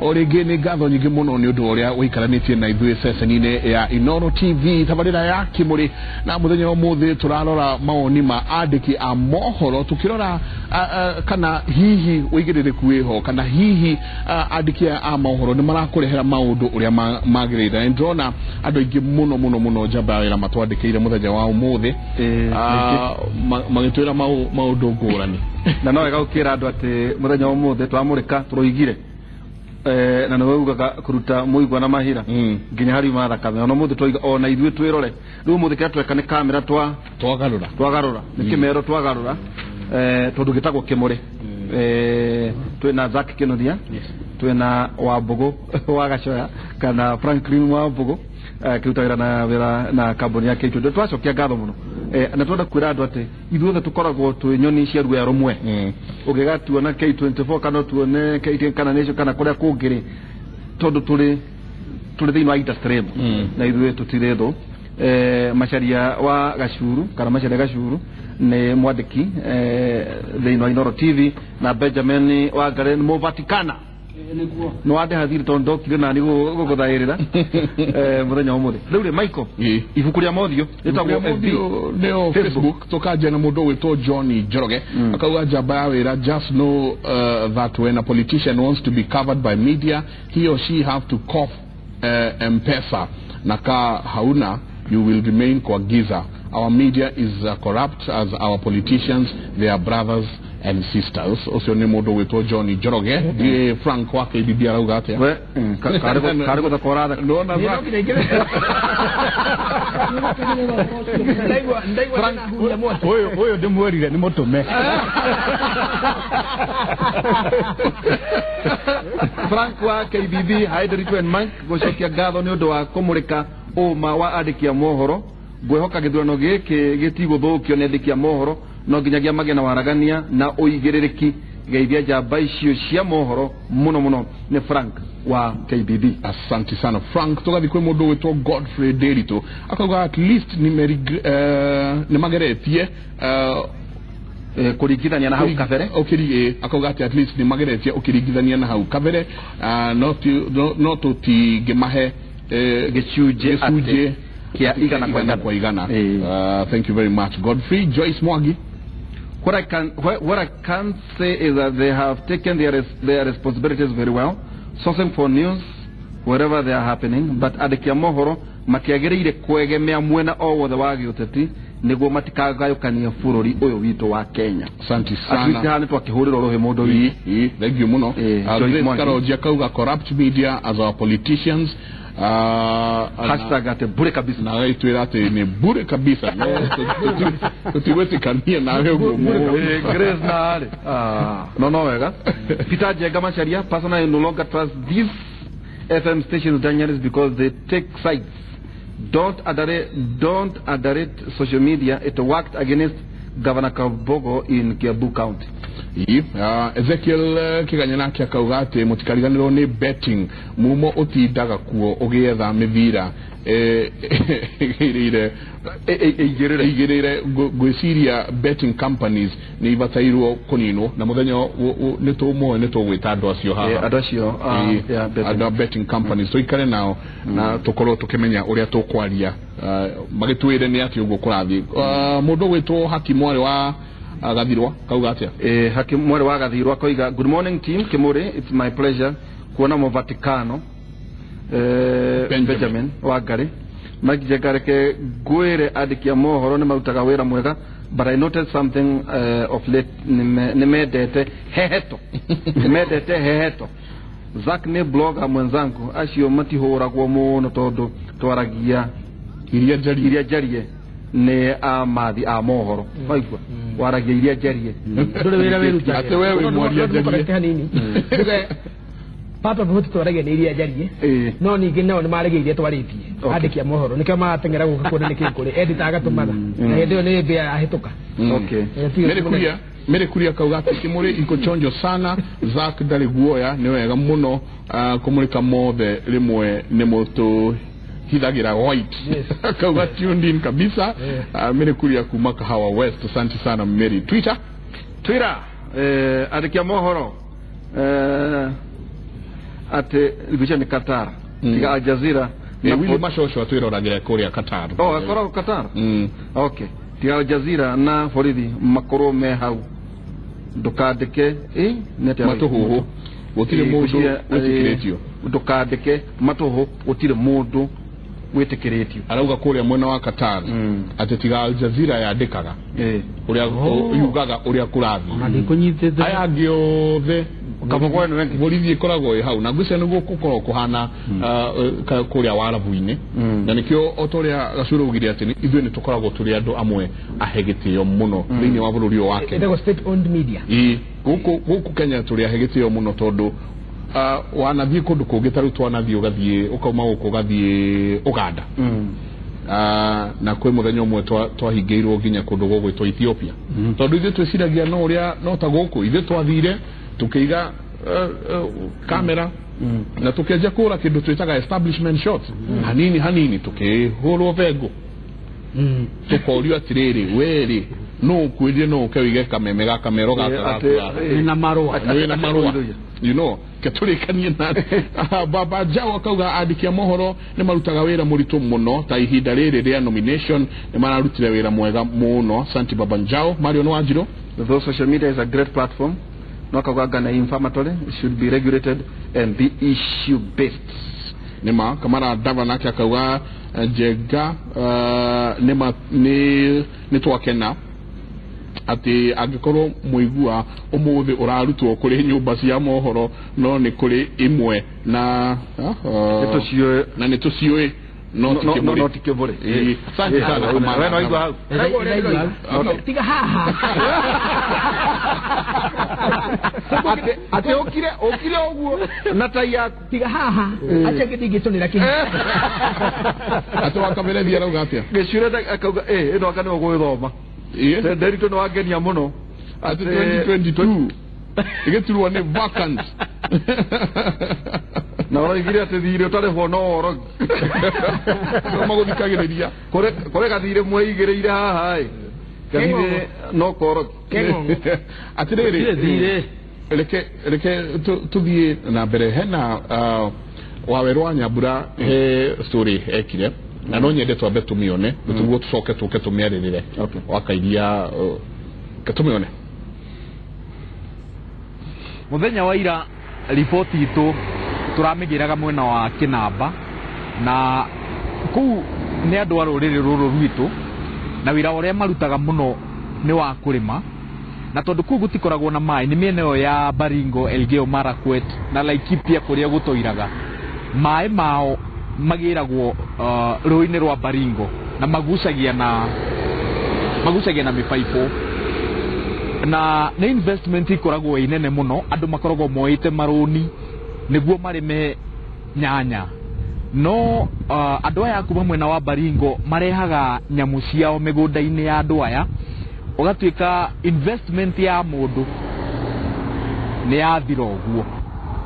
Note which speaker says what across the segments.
Speaker 1: O rĩngĩ nĩ ngatho nyingĩ mũno nĩ ũndũ wa ũrĩa ũikaranĩtie na ithuĩ ceceni-inĩ ya Inooro TV tabarĩra ya Kĩmũrĩ, na mũthenya wa ũmũthĩ tũrarora mawoni ma andĩki a mohoro, tũkĩrora kana hihi ũigĩrĩrĩku wĩho, kana hihi andĩki aya a mohoro nĩ marakũrehera maũndũ ũrĩa magĩrĩire. Na nĩndĩrona andũ aingĩ mũno mũno mũno njamba ya wĩra matwandĩkĩire mũthenya wa ũmũthĩ, magĩtwĩra maũndũ ngũrani.
Speaker 2: Na no wega gũkĩra andũ atĩ mũthenya wa ũmũthĩ twamũrĩka tũroigire, na nĩwe ugaga kũruta mũigua na mahira nginya harĩ uma thakame. Ona ũmũthĩ twoiga ona ithuĩ twĩrore. Rĩu ũmũthĩ kĩrĩa tweka nĩ kamera
Speaker 1: twagarũra.
Speaker 2: Twagarũra. Nĩ kĩmero twagarũra. Tondũ gĩtagwo Kĩmũrĩ. Twĩna Zack Kĩnuthia, twĩna Wambũgũ wa Gacoya kana Franklin Wambũgũ, kĩruta wĩra na wĩra na kambuni ya K24. Twacokia ngatho mũno. Na twenda kwĩra andũ atĩ ithuothe tũkoragwo twĩ nyoni cia ruoya rũmwe. Ũngĩgatuona K24 kana tuone KTN kana Nation kana kũrĩa kũngĩ rĩ, tondũ tũrĩ thĩinĩ wa industry ĩmwe, na ithuĩ tũtirĩ thũ. Macharia wa Gacuru kana Macharia Gacuru nĩ mwandĩki thĩinĩ wa Inooro TV, na Benjamin wa Ngare nĩ Mũvatikana. Nĩ wandĩha thirĩ tondũ ndokire nani gũgũthaĩrĩra mũthenya wa ũmũthĩ. Rĩu rĩ, Michael, ibuku rĩa mothiũ rĩtagwo FB.
Speaker 1: Nĩo Facebook, tũkanjia na mũndũ ũgwĩtwo John Njoroge, akauga njamba ya wĩra, just know that when a politician wants to be covered by media, he or she have to cough M-Pesa, na ka hauna, you will remain kwa giza. Our media is corrupt as our politicians, they are brothers and sisters. Ũcio nĩ mũndũ ũgwĩtwo John Njoroge. Ndiĩ Frank wa KBB arauga atĩa?
Speaker 2: We, karĩ gũthaka ũrathaka.
Speaker 1: Ndona Zack.
Speaker 3: Ũyũ ndĩmwĩrire nĩ mũtũme.
Speaker 2: Frank wa KBB, Hydric and Mike, gũcokia ngatho nĩ ũndũ wa kũmũrĩka ũma wa andĩki a mohoro. Ngwĩhoka gĩthurano gĩkĩ gĩtigũthũkio nĩ andĩki a mohoro, no nginyagia magĩe na waragania na ũigĩrĩrĩki. Geithia njamba icio cia mohoro mũno mũno. Nĩ Frank wa KBB.
Speaker 1: Asante sana Frank. Tũgathiĩ kwĩ mũndũ ũgwĩtwo Godfrey Nderitu, akauga at least nĩ mageretie
Speaker 2: kũringithania na hau kabere.
Speaker 1: Akauga atĩ at least nĩ mageretie ũkĩringithania na hau kabere, no tũtingĩmahe
Speaker 2: gĩcunjĩ kĩa igana
Speaker 1: kwa igana. Thank you very much Godfrey. Joyce Mwangi,
Speaker 2: What I can say is that they have taken their responsibilities very well, sourcing for news wherever they are happening, but andĩki a mohoro matiagĩrĩire kwegemea mwena o wothe wa gĩũteti nĩguo matikagayũkanie bũrũri ũyũ witũ wa Kenya.
Speaker 1: Asante sana.
Speaker 2: At least haha nĩtwakĩhũrĩrwo rũhĩ mũndũ witũ.
Speaker 1: Thank you mũno. Grace Karonji akauga corrupt media as our politicians.
Speaker 2: Hashtag ate bure kabisa.
Speaker 1: Na agagĩtwĩra atĩ nĩ bure kabisa. No tũtigwĩtĩkania nawe ũguo mũno.
Speaker 2: Grace na arĩ. No wega. Peter Njenga Macharia, personally no longer trust these FM stations journalists because they take sides. Don't underrate social media. It worked against Governor Kabogo in Kiambu County.
Speaker 1: Ezekiel Kiganya nake akauga atĩ mũtikariganĩrwo nĩ betting, mumo ũtindaga kuo ũgĩetha mĩbira ĩigĩrĩire. Ngwĩciria betting companies nĩ ibatairwo kũninwo, na mũthenya nĩ tũmũĩ nĩ tũgwĩta andũ acio haha,
Speaker 2: andũ acio
Speaker 1: andũ a betting companies, tũikare nao na tũkorwo tũkĩmenya ũrĩa tũkwaria, magĩtwĩre nĩ atĩ ũguo kũrathiĩ. Mũndũ ũgwĩtwo Haki mwarĩ wa Gathirwa kauga atĩa?
Speaker 2: Haki mwarĩ wa Gathirwa koiga good morning team Kimuri, it's my pleasure kuona Mũvatikano Benjamin wa Ngari. Mike Njenga, ngwĩre andĩki a mohoro nĩ marutaga wĩra mwega, but I noted something of late, nĩ mendete heheto. Nĩ mendete heheto. Zack nĩ blogger mwenzangu, acio matihũragwo mũno tondũ twaragia
Speaker 1: iria njarie
Speaker 2: nĩ amathi a mohoro. Waigua waragia iria njarie,
Speaker 4: ndũrĩ wĩra wĩrutaga.
Speaker 1: Atĩ we wĩ mwaria njarie.
Speaker 4: Part of what twaragia nĩ iria njarie, no ningĩ nao nĩ maregeire iria twarĩtie andĩki a mohoro, nĩkĩo marateng'era gũka kuona nĩkĩ kũrĩ editor agatũmaga, na hĩndĩ ĩyo nĩ mbĩa yahĩtũka.
Speaker 1: Mary Kuria kauga atĩ Kĩmũrĩ iko chonjo sana, Zack ndarĩ guoya, nĩ wega mũno kũmũrĩka mothe rĩmwe nĩ mũtũ hithagira white. Kauga tuned in kabisa. Mary Kuria kuma Kahawa West. Asante sana Mary. Twitter
Speaker 2: andĩki a mohoro Atĩ ngwĩciria nĩ Qatar. Tiga Al Jazeera
Speaker 1: na Willy Macoco atwĩroragĩra kũrĩa Qatar.
Speaker 2: Oh, akoragwo Qatar. Okay. Tiga Al Jazeera na borithi makorwo me hau. Ndũkandĩke
Speaker 1: matũhũhũ gũtirĩ mũndũ wĩtĩkĩrĩtio.
Speaker 2: Ndũkandĩke matũhũ gũtirĩ mũndũ wĩtĩkĩrĩtio.
Speaker 1: Arauga kũrĩa mwena wa Qatar atĩ tiga Al Jazeera yandĩkaga ũrĩa yugaga ũrĩa kũrathiĩ. Aya angĩ othe borithi ĩkoragwo ĩ hau na ngwĩciria nĩguo gũkoragwo kũhana kũrĩa Warabu-inĩ na nĩkĩo o ta ũrĩa Gacũrũ augire atĩ ithuĩ nĩ tũkoragwo tũrĩ andũ amwe ahe gĩtĩo mũno thĩinĩ wa bũrũri ũyũ wa Kenya.
Speaker 4: Ĩtagwo state owned media.
Speaker 1: Gũkũ Kenya tũrĩ ahe gĩtĩo mũno tondũ wanathiĩ kũndũ kũngĩ ta rĩu twanathiĩ ũgathiĩ ũkauma gũkũ ũgathiĩ Ũganda na kwĩ mũthenya ũmwe twahingĩirwo nginya kũndũ gũgwĩtwo Ethiopia tondũ ithuĩ twĩciragia no ũrĩa no ta gũkũ ithuĩ twathire tukĩiga kamera na tukĩanjia kũhũra kĩndũ twĩtaga establishment shots hanini hanini tukĩhũrwo bengo tukorio atĩrĩrĩ werĩ no ũkwĩrire no ũke wĩige kameme gaka mero gaka
Speaker 3: na marũa
Speaker 1: wĩna marũa you know ketũrĩkanie na Baba Jao akauga andĩki a mohoro nĩ marutaga wĩra mũritũ mũno ta ihinda rĩrĩ rĩa nomination nĩ mararutire wĩra mwega mũno. Santi Baba Njao. Mario nĩ Wanjirũ.
Speaker 2: Though social media is a great platform, no kauga na inflammatory, it should be regulated and be issue based.
Speaker 1: Nĩma Kamara Dava nake akauga Njenga nĩma nĩ twakena atĩ angĩkorwo mũigua ũmũthĩ ũrarutwo kũrĩ nyũmba cia mohoro no nĩ kũrĩ imwe na nĩ tũciũĩ no ti kĩmũrĩ. Asante sana Kamara.
Speaker 4: Tiga haha.
Speaker 2: Atĩ ũkire ũguo na tai yaku.
Speaker 4: Tiga haha. Acha gĩthingĩtũnĩra kĩhi.
Speaker 1: Atĩ wakaberethi arauga atĩa?
Speaker 2: Gĩcure akauga ĩno anga nĩwe ũgũgĩthoma. Nderitũ nĩ wangenia mũno.
Speaker 1: Atĩ 2022 ĩgĩturwo nĩ vacant.
Speaker 2: Na ũroigire atĩ thirĩ ũtarĩhwo no worogi.
Speaker 1: No magũthikagĩrĩria.
Speaker 2: Kũrĩ gathirĩ mweigĩrĩire haha ĩ. Gathirĩ no korogi.
Speaker 1: Atĩrĩrĩ reke tũthiĩ na mbere hena Wawerũ wa Nyambura he story ekire na no nyende twambe tũmĩone tũguo tũcoke tũke tũmĩarĩrĩre wakairia tũmĩone.
Speaker 5: Mũthenya wa ira riboti itũ tũramĩgĩraga mwena wa Kĩnamba na kũu nĩ andũ a rũrĩrĩ rũrũ rwitũ na wĩra ũrĩa marutaga mũno nĩ wa kũrĩma na tondũ kũu gũtikoragwo na maĩ nĩ mĩena ĩyo ya Baringo, Elgeyo Marakwet na Laikipia kũrĩa gũtoiraga maĩ mao magĩragwo rũĩ-inĩ rwa Baringo na magucagia na mĩbaibũ na nĩ investment ikoragwo ĩ nene mũno andũ makoragwo moete marũni nĩguo marĩme nyanya no andũ aya kuma mwena wa Baringo marehaga nyamũ ciao mĩgũnda-inĩ ya andũ aya ũgatuĩka investment ya mũndũ nĩ yathira ũguo.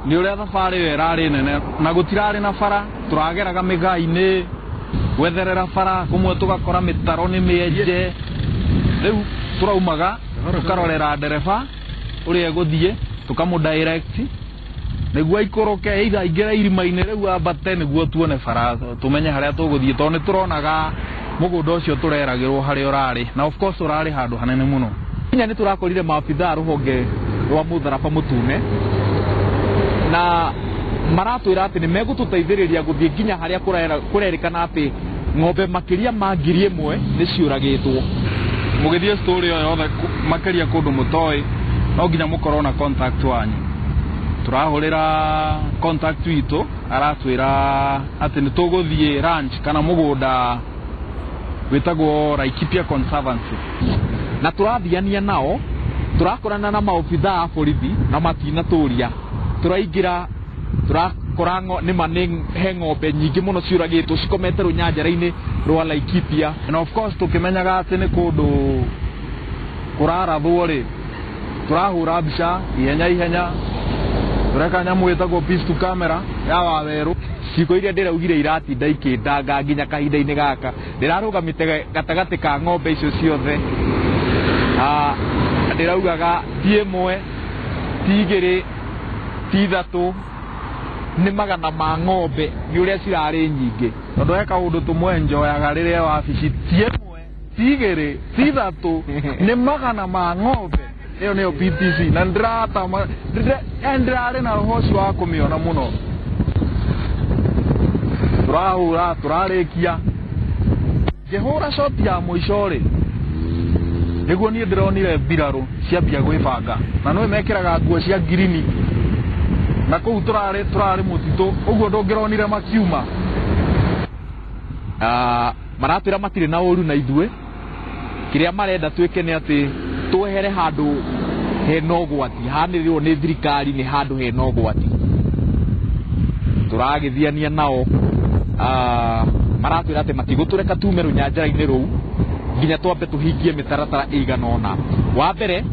Speaker 6: Nĩ ũrĩa thabarĩ ĩyo ĩrarĩ nene na gũtirarĩ na bara tũrageraga mĩgaa-inĩ gwetherera bara kũmwe tũgakora mĩtaro nĩ mĩenje rĩu tũraumaga tũkarorera ndereba ũrĩa egũthiĩ tũkamũ direct nĩguo aikũrũke either aingĩre irima-inĩ rĩu ambate nĩguo tuone bara tũmenye harĩa tũgũthiĩ tondũ nĩ tũronaga mũgũnda ũcio tũreragĩrwo harĩa ũrarĩ na of course ũrarĩ handũ hanene mũno.
Speaker 5: Nginya nĩ tũrakorire maabithaa rũhonge rwa mũtharaba mũtune na maratwĩra atĩ nĩ megũtũteithĩrĩria gũthiĩ nginya harĩa kũrerĩkana atĩ ng'ombe makĩria ma 1000 nĩ ciũragĩtwo.
Speaker 6: Mũgĩthiĩ story ĩyo yothe makĩria kũndũ mũtoĩ no nginya mũkorwo na contact wanyu. Tũrahũrĩra contact witũ aratwĩra atĩ nĩ tũgũthiĩ ranch kana mũgũnda wĩtagwo Laikipia Conservancy
Speaker 5: na tũrathiania nao tũrakorana na maobithaa a borithi na matinatũria tũraingĩra tũrakora nĩma nĩ he ng'ombe nyingĩ mũno ciũragĩtwo cikomete rũnyanjara-inĩ rwa Laikipia.
Speaker 6: And of course tũkĩmenyaga atĩ nĩ kũndũ kũrarathwo rĩ tũrahũra mbica ihenya ihenya tũreka nyamũ ĩtagwo piece to camera ya Wawerũ.
Speaker 5: Ciugo iria ndĩraugire iratinda ikĩndanga nginya kahinda-inĩ gaka ndĩrarũgamĩte gatagatĩ ka ng'ombe icio ciothe ndĩraugaga ti ĩmwe ti igĩrĩ ti ithatũ Nĩ magana ma ng'ombe nĩ ũrĩa cirarĩ nyingĩ.
Speaker 6: Tondũ he kaũndũ tũmwe njoyaga rĩrĩa wabici ti ĩmwe ti igĩrĩ ti ithatũ nĩ magana ma ng'ombe. Ĩyo nĩyo PTC na ndĩrarĩ na roho ũcio wa kũmĩona mũno. Tũrahũra tũrarĩkia ngĩhũra shoti ya mũico rĩ nĩguo niĩ ndĩronire mbirarũ ciambia gwĩbanga na nĩwe mekĩraga nguo cia ngirini na kũu tũrarĩ mũtitũ ũguo ndũngĩronire makiuma.
Speaker 5: Maratwĩra matirĩ na ũru na ithuĩ. Kĩrĩa marenda twĩke nĩ atĩ twehere handũ hena ũgwati hanĩrĩrwo nĩ thirikari nĩ handũ hena ũgwati. Tũragĩthiania nao maratwĩra atĩ matigũtũreka tume rũnyanjara-inĩ rũu nginya twambe tũhingie mĩtaratara ĩigana ũna. Wa mbere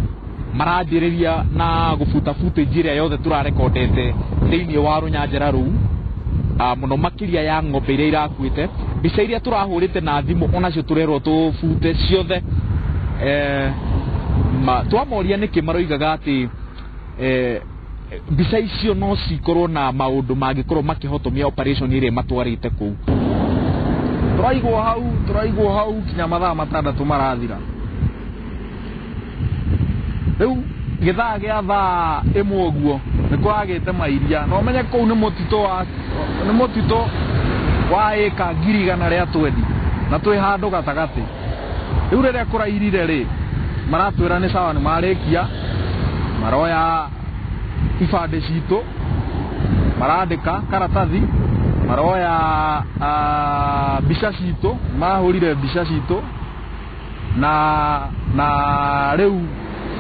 Speaker 5: maranjĩrĩria na gũbuta footage ĩrĩa yothe tũrarekondete thĩinĩ wa rũnyanjara rũu, mũno makĩria ya ng'ombe iria irakuĩte. Mbica iria tũrahũrĩte na thimũ onacio tũrerwo tũbute ciothe. Twamoria nĩkĩ maroigaga atĩ mbica icio no cikorwo na maũndũ mangĩkorwo makĩhotomia operation ĩrĩa matwarĩte kũu.
Speaker 6: Tũraigwo hau kinya mathaa 6 marathira. Rĩu gĩthaa gĩa thaa 1 ũguo nĩ kũragĩte mairia na ũmenye kũu nĩ mũtitũ wa ĩka 120 na twĩ handũ gatagatĩ. Rĩu rĩrĩa kũrairire rĩ maratwĩra nĩ sawa nĩ marĩkia maroya ibandĩ citũ marandĩka karatathi maroya mbica citũ marahũrire mbica citũ na rĩu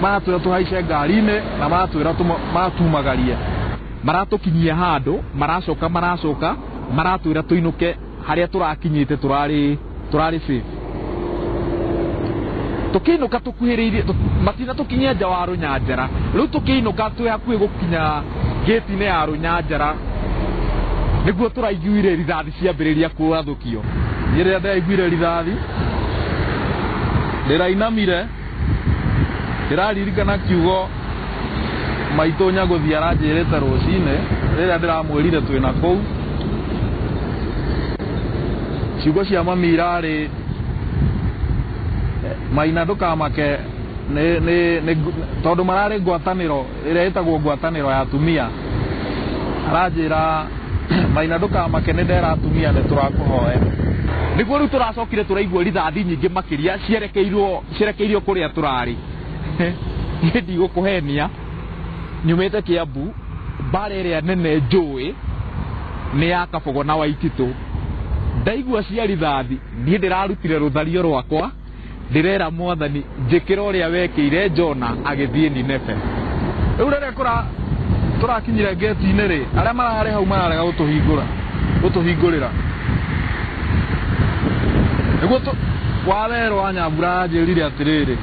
Speaker 6: maratwĩra tũhaice ngari-inĩ na maratwĩra matumagarie.
Speaker 5: Maratũkinyia handũ maracoka maratwĩra tũinũke harĩa tũrakinyĩte tũrarĩ safe. Tũkĩinũka tũkuhĩrĩirie matina tũkinyia nja wa rũnyanjara. Rĩu tũkĩinũka twĩ hakuhĩ gũkinya gĩti-inĩ ya rũnyanjara nĩguo tũraiguire rithathi ciambĩrĩria kũrathũkio.
Speaker 6: Niĩ rĩrĩa ndaiguire rithathi ndĩrainamire ndĩraririkana kiugo maitũ Nyagũthi aranjĩrĩte rũcinĩ rĩrĩa ndĩramwĩrire twĩna kũu. Ciugo cia mami irarĩ Maina ndũkamake nĩ tondũ mararĩ ngwatanĩro ĩrĩa ĩtagwo ngwatanĩro ya atumia. Aranjĩra Maina ndũkamake nĩ ndera atumia nĩ tũrakũhoya.
Speaker 5: Nĩguo rĩu tũracokire tũraigua rithathi nyingĩ makĩria cierekeirio kũrĩa tũrarĩ. Niĩ ndigũkũhenia nyumĩte Kiambu mbara ĩrĩa nene njũĩ nĩ ya Kabogo na Waititũ. Ndaigua cia rithathi niĩ ndĩrarutire rũthario rwakwa ndĩrera mwathani njĩkĩra ũrĩa wekĩire Jona agĩthiĩ Nineve.
Speaker 6: Rĩu rĩrĩa tũrakinyire ngeti-inĩ rĩ arĩa mararĩ hau mararega gũtũhingũrĩra nĩguo wawerwo wa Nyambura aranjĩrire atĩrĩrĩ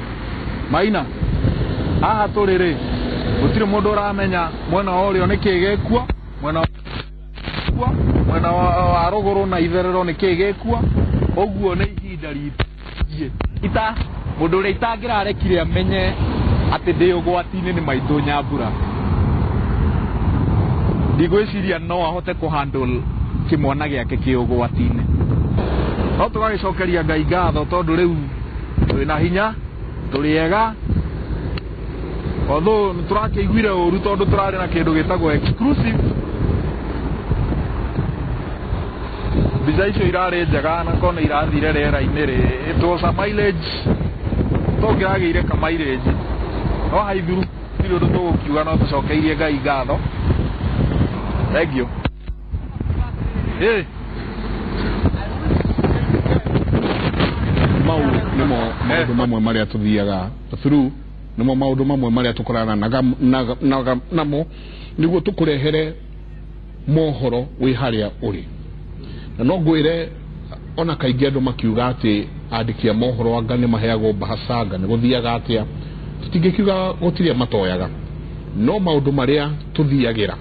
Speaker 6: Maina haha tũrĩ rĩ gũtirĩ mũndũ ũramenya mwena wa ũrĩo nĩkĩĩ gĩkuo mwena wa rũgũrũ na itherero nĩkĩĩ gĩkuo ũguo nĩ ihinda ritũ.
Speaker 5: Ita mũndũ ũrĩa itangĩrarekire amenye atĩ ndĩ ũgwati-inĩ nĩ maitũ Nyambura. Ndigwĩciria no ahote kũhandle kĩmwana gĩake kĩ ũgwati-inĩ.
Speaker 6: No tũgagĩcokeria Ngai ngatho tondũ rĩu twĩna hinya tũrĩ ega although nĩ tũrakĩiguire ũru tondũ tũrarĩ na kĩndũ gĩtagwo exclusive. Mbica icio irarĩ njega na korwo nĩ irathire rĩera-inĩ rĩ it was a mileage tũngĩragĩire ka mileage no haithuru tirĩ ũndũ tũgũkiuga no tũcokeirie Ngai ngatho. Thank you.
Speaker 1: Mau nĩmo maũndũ mamwe marĩa tũthiaga through nĩmo maũndũ mamwe marĩa tũkorana namo nĩguo tũkũrehere mohoro wĩ harĩa ũrĩ. Na no ngwĩre ona kaingĩ andũ makiuga atĩ andĩki a mohoro anga nĩ maheagwo mbahaca anga nĩ gũthiaga atĩa tũtingĩkiuga gũtirĩ matoyaga no maũndũ marĩa tũthiagĩra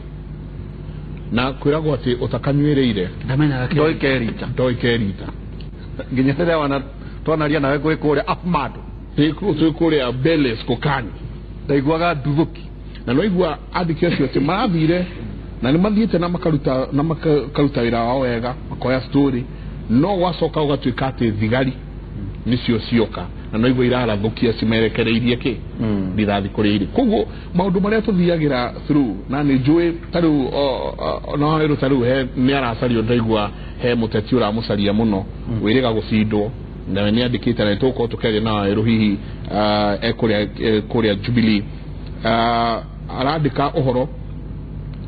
Speaker 1: na kwĩragwo atĩ ũtakanyuĩrĩire ndoikerita
Speaker 2: nginya rĩrĩa wana twanaria nawe gwĩ kũrĩa Apmado
Speaker 1: twĩ kũrĩa Beles Kokani
Speaker 2: ndaiguaga nduthũki
Speaker 1: na no igua andĩki acio atĩ marathire Na nĩ mathiĩte na makaruta na makaruta wĩra wao wega, makoya story, no gwacoka gũgatuĩka atĩ thigari nĩcio cioka na no igua irarathũkia cimerekereirie kĩ rithathi kũrĩa irĩ. Koguo maũndũ marĩa tũthiagĩra through na nĩ njũĩ ta rĩu no ĩrũ ta rĩu he nĩ aracario, ndaigua he mũteti ũramũcaria mũno wĩrĩga gũcindwo, na nĩ andĩkĩte na nĩtũgũkorwo tũkĩaria na Wawerũ hihi e kũrĩa Jubilee. Arandĩka ũhoro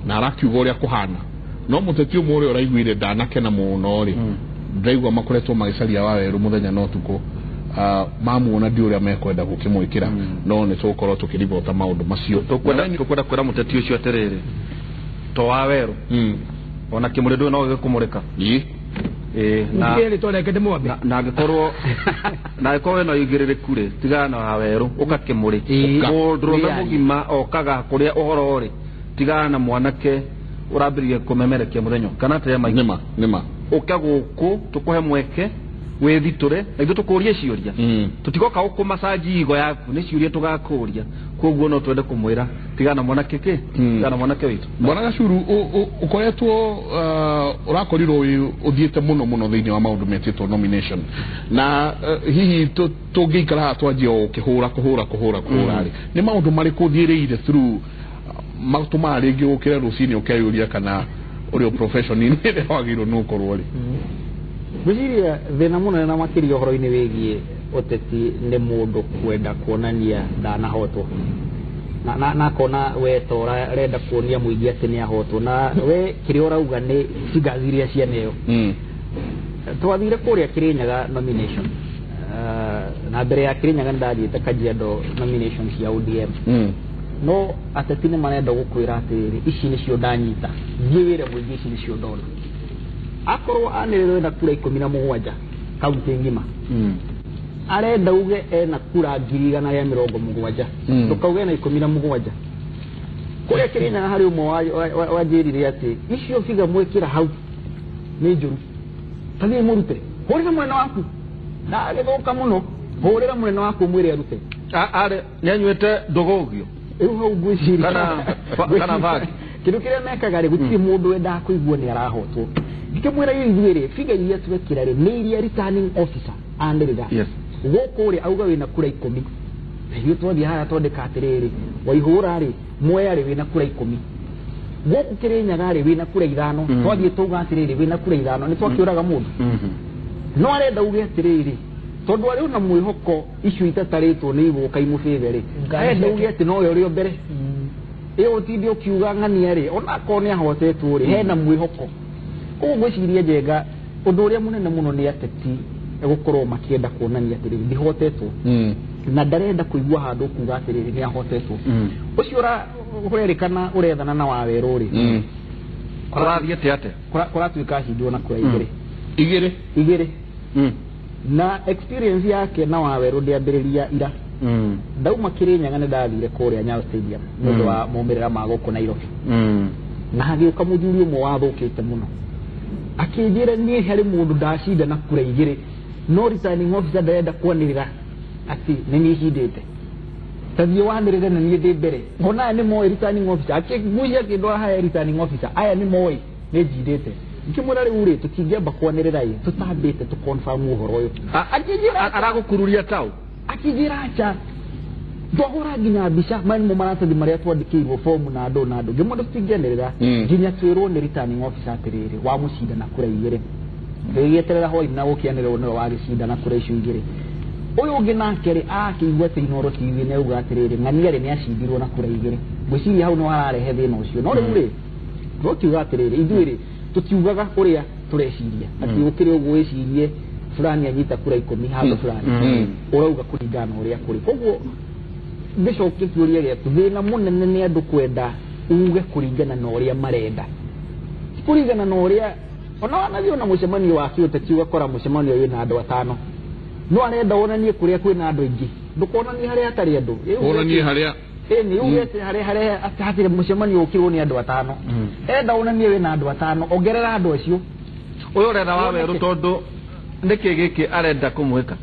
Speaker 1: na arakiuga ũrĩa kũhana, no mũteti ũmwe ũrĩa ũraiguire ndanakena mũno rĩ, ndaigua makoretwo magĩcaria Wawerũ mũthenya na ũtukũ, mamuona ndi ũrĩa mekwenda gũkĩmwĩkĩra, no nĩ tũgũkorwo tũkĩribota maũndũ macio.
Speaker 2: Tũkwenda kwĩra mũteti ũcio atĩrĩrĩ, to Wawerũ ona kĩmũrĩ ndũĩ no gĩkũmũrĩka. Na angĩkorwo wĩna ũigĩrĩrĩku rĩ, tigana na Wawerũ ũka kĩmũrĩ. Mũndũrũme mũgima okaga kũrĩa ũhoro rĩ, tigana na mwanake ũrambĩrĩria kũmemerekia mũthenya kana atĩa maingĩ.
Speaker 1: Nĩma
Speaker 2: ũke gũkũ tũkũhe mweke wĩthitũre na ithuĩ tũkũrie ciũria, tũtigoka gũkũmacanji igo yaku, nĩ ciũria tũgakũria. Koguo no twende kũmwĩra tigana na mwanake kĩ, tigana na mwanake witũ.
Speaker 1: Bwana Gacuru, ũkoretwo ũrakorirwo ũthiĩte mũno mũno thĩinĩ wa maũndũ metĩtwo nomination, na hihi tũngĩikara haha twanjie o kĩhũra kũhũra kũhũra kũhũra rĩ, nĩ maũndũ marĩkũ ũthiĩrĩire through matũmaga rĩngĩ ũkĩre rũcinĩ ũkeyũria kana ũrĩ profession-inĩ ĩrĩa wagĩrĩirwo nĩ ũkorwo rĩ?
Speaker 7: Ngwĩciria thĩna mũnene na makĩria ũhoro-inĩ wĩgiĩ ũteti nĩ mũndũ kwenda kuonania ndanahotwo, na akona we ta ũrenda kuonia mũingĩ atĩ nĩ ahotwo, na we kĩrĩa ũrauga nĩ figures iria cianeo. Twathire kũrĩa Kĩrĩnyaga nomination, na mbere ya Kĩrĩnyaga nĩndathiĩte Kajiado nomination cia ODM. No ateti nĩ marenda gũkwĩra atĩrĩrĩ, ici nĩcio ndanyita, thiĩ wĩre mũingĩ ici nĩcio ndona. Akorwo anĩrĩrwo ena kura 17 kaunti ng'ima, arenda uge ena kura 170, ndũkauge ena 17. Kũrĩa Kĩrĩnyaga harĩ ũmwe wanjĩrire atĩ icio biga mwĩkĩra hau nĩ njũru, ta thiĩ mũrute, hũrĩra mwena waku, ndagĩthũka mũno, hũrĩra mwena waku mwĩre arute.
Speaker 2: Nĩ anyuĩte ndũgũgio
Speaker 7: rĩu hau ngwĩciria
Speaker 2: kana bagi
Speaker 7: kĩndũ kĩrĩa mekaga rĩ, gũtirĩ mũndũ wendaga kũigua nĩ arahotwo. Ngĩkĩmwĩra ithuĩ rĩ, figa iria twekĩra rĩ nĩ iria returning officer anĩrĩra gũkũ rĩ, auga wĩna kura 10, na ithuĩ twathiĩ haha twandĩka atĩrĩrĩ, Waihũra rĩ, Mwea rĩ wĩna kura 10, gũkũ Kĩrĩnyaga rĩ wĩna kura 5, twathiĩ twauga atĩrĩrĩ wĩna kura 5, nĩ twakĩũraga mũndũ. No arenda uge atĩrĩrĩ, tondũ arĩ ona mwĩhoko icio itatarĩtwo nĩ igũka imũbĩbe rĩ, arenda uge atĩ nowe ũrĩ o mbere. Ĩyo ũtinde ũkiuga ng'ania rĩ, onakorwo nĩ ahotetwo rĩ, hena mwĩhoko. Koguo ngwĩciria Njenga, ũndũ ũrĩa mũnene mũno nĩ ateti gũkorwo makĩenda kuonania atĩrĩrĩ ndihotetwo, na ndarenda kũigua handũ kuga atĩrĩrĩ nĩ ahotetwo. Ũcio ũrerĩkana ũrethana na Wawerũ rĩ,
Speaker 2: kũrathiĩte atĩa?
Speaker 7: Kũratuĩka acindwo na kura igĩrĩ.
Speaker 1: Igĩrĩ
Speaker 7: Na experience yake na Wawerũ ndĩambĩrĩria ira. Ndauma Kĩrĩnyaga nĩ ndathire kũrĩa Nyayo Stadium nĩ ũndũ wa maumĩrĩra ma gũkũ Nairobi, na hagĩũka mũthuri ũmwe wathũkĩte mũno akĩnjĩra niĩ harĩ mũndũ ndacinda na kura 2, no returning officer ndarenda kwanĩrĩra atĩ nĩ niĩ cindĩte, ta thiĩ wanĩrĩre na niĩ ndĩ mbere. Ona aya nĩ moĩ returning officer, akĩgucia kĩndũ haha returning officer, aya nĩ moĩ nĩ njindĩte. Ngĩmwĩra rĩu rĩ, tũtingĩamba kwanĩrĩra ĩ, tũtambĩte tũconfirm ũhoro ũyũ. Akĩnjĩra
Speaker 2: aragũkururia taũ,
Speaker 7: akĩnjĩra acha, twahũra nginya mbica maya nĩmo maratathi marĩa twandĩkĩirwo fomu na andũ na andũ. Ngĩmwĩra tũtingĩanĩrĩra nginya twĩrwo nĩ returning officer atĩrĩrĩ wamũcinda na kura 2. Tũgĩgĩeterera hwaĩ-inĩ na gũkĩanĩrĩrwo nĩwe wagĩcinda na kura icio 2. Ũyũ ũngĩ nake rĩ, akĩigua atĩ Inooro TV nĩ auga atĩrĩrĩ ng'ania rĩ nĩ acindirwo na kura 2. Ngwĩciria hau nĩho hararehe thĩna ũcio. No rĩu rĩ, tũkiuga atĩrĩrĩ ithuĩ rĩ tũtiugaga ũrĩa tũreciria atĩ gũkĩrĩ ũguo wĩcirie fulani anyita kura 10 handũ fulani, ũrauga kũringana na ũrĩa kũrĩ. Koguo ngĩcokia kĩũria gĩaku, thĩna mũnene nĩ andũ kwenda uge kũringana na ũrĩa marenda, ti kũringana na ũrĩa ona wanathiĩ ona mũcemanio wa kĩũteti ũgakora mũcemanio wĩna andũ 5, no arenda wonanie kũrĩa kwĩna andũ aingĩ, ndũkonanie harĩa hatarĩ andũ,
Speaker 1: wonanie harĩa
Speaker 7: ĩni uge atĩ harĩa hatirĩ mũcemanio ũkĩrwo nĩ andũ 5, enda wonanie wĩna andũ 5, ongerera andũ acio.
Speaker 2: Ũyũ ũretha Wawerũ tondũ nĩkĩ gĩkĩ arenda kũmwĩka?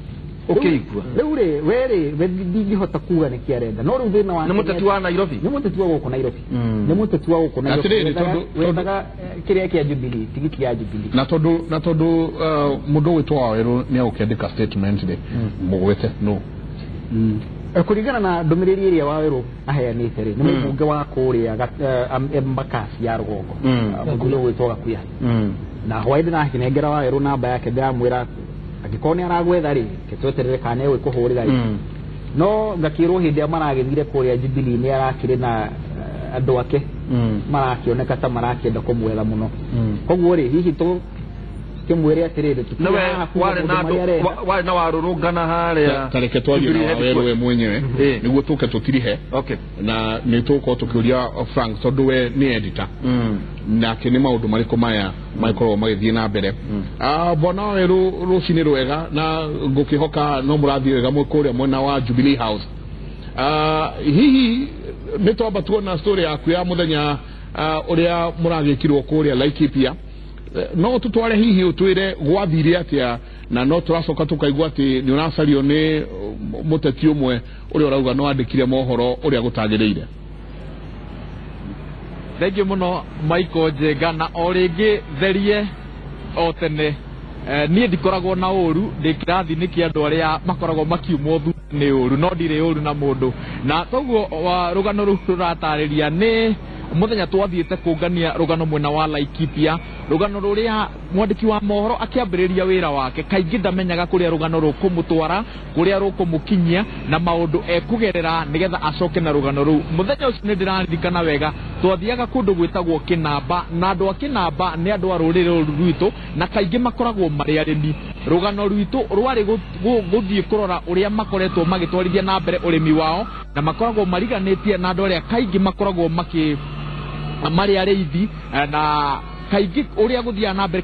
Speaker 2: Ũkĩigua
Speaker 7: rĩu rĩ we rĩ we ndingĩhota kuga nĩkĩ arenda no rĩu thĩna wake
Speaker 2: nĩ mũteti wa Nairobi,
Speaker 7: nĩ mũteti wa gũkũ Nairobi, nĩ mũteti wa gũkũ Nairobi.
Speaker 1: Atĩrĩrĩ,
Speaker 7: wethaga kĩrĩa kĩa Jubilee, tigiti ya Jubilee.
Speaker 1: Na tondũ mũndũ ũgwĩtwo Wawerũ nĩ agũkĩandĩka statement rĩ, mũgwĩte no
Speaker 7: Kũringana na ndũmĩrĩri ĩrĩa Wawerũ aheanĩte rĩ, nĩ mũmbunge wa kũrĩa Embakasi ya rũgongo, mũthuri ũgwĩtwo Gakuya. Na hwaĩ-inĩ ndĩrakĩnengera Wawerũ namba yake, ndĩramwĩra angĩkorwo nĩ aragwetha rĩ, tweterere kana nĩ egũkũhũrĩra rĩ. No ngakĩrwo hĩndĩ ĩrĩa maragĩthire kũrĩa Jubilee nĩ arakĩrĩ na andũ ake marakĩoneka ta marakĩenda kũmwetha mũno. Koguo rĩ, hihi tũkĩmwĩre atĩrĩrĩ,
Speaker 2: nĩwe warĩ na warũrũngana harĩa.
Speaker 1: Ta reke twarie na Wawerũ we mwenyewe nĩguo tũke tũtirihe. Na nĩ tũgũkorwo tũkĩũria Frank tondũ we nĩ editor, nake nĩ maũndũ marĩkũ maya magĩkoragwo magĩthiĩ na mbere. Bwana Wawerũ, rũcinĩ rwega, na ngũkĩhoka no mũrathiĩ wega mwĩ kũrĩa mwena wa Jubilee House. Hihi nĩ twamba tuona story yaku ya mũthenya ũrĩa mũragĩkirwo kũrĩa Laikipia, no tũtware hihi ũtwĩre gwathire atĩa, na no tũracoka tũkaigua atĩ nĩ ũracario nĩ mũteti ũmwe ũrĩa ũrauga no andĩkire mohoro ũrĩa gũtagĩrĩire.
Speaker 5: Thengiũ mũno Michael Njenga, na o rĩngĩ therie o tene. Niĩ ndikoragwo na ũru, ndĩ kĩrathi-inĩ kĩa andũ arĩa makoragwo makiumwo thutha nĩ ũru, no ndirĩ ũru na mũndũ. Na koguo rũgano rũu rũratarĩria nĩ mũthenya twathiĩte kũngania rũgano mwena wa Laikipia, rũgano rũrĩa mwandĩki wa mohoro akĩambĩrĩria wĩra wake kaingĩ ndamenyaga kũrĩa rũgano rũkũmũtwara, kũrĩa rũkũmũkinyia na maũndũ ekũgerera nĩgetha acoke na rũgano rũu. Mũthenya ũcio nĩ ndĩraririkana wega, twathiaga kũndũ gwĩtagwo Kĩnamba, na andũ a Kĩnamba nĩ andũ a rũrĩrĩ rũrũ rwitũ na kaingĩ makoragwo marĩ arĩmi. Rũgano rwitũ rwarĩ gũthiĩ kũrora ũrĩa makoretwo magĩtwarithia na mbere ũrĩmi wao, na makoragwo mariganĩtie na andũ arĩa kaingĩ makoragwo marĩ arĩithi, na kaingĩ ũrĩa gũthiaga na mbere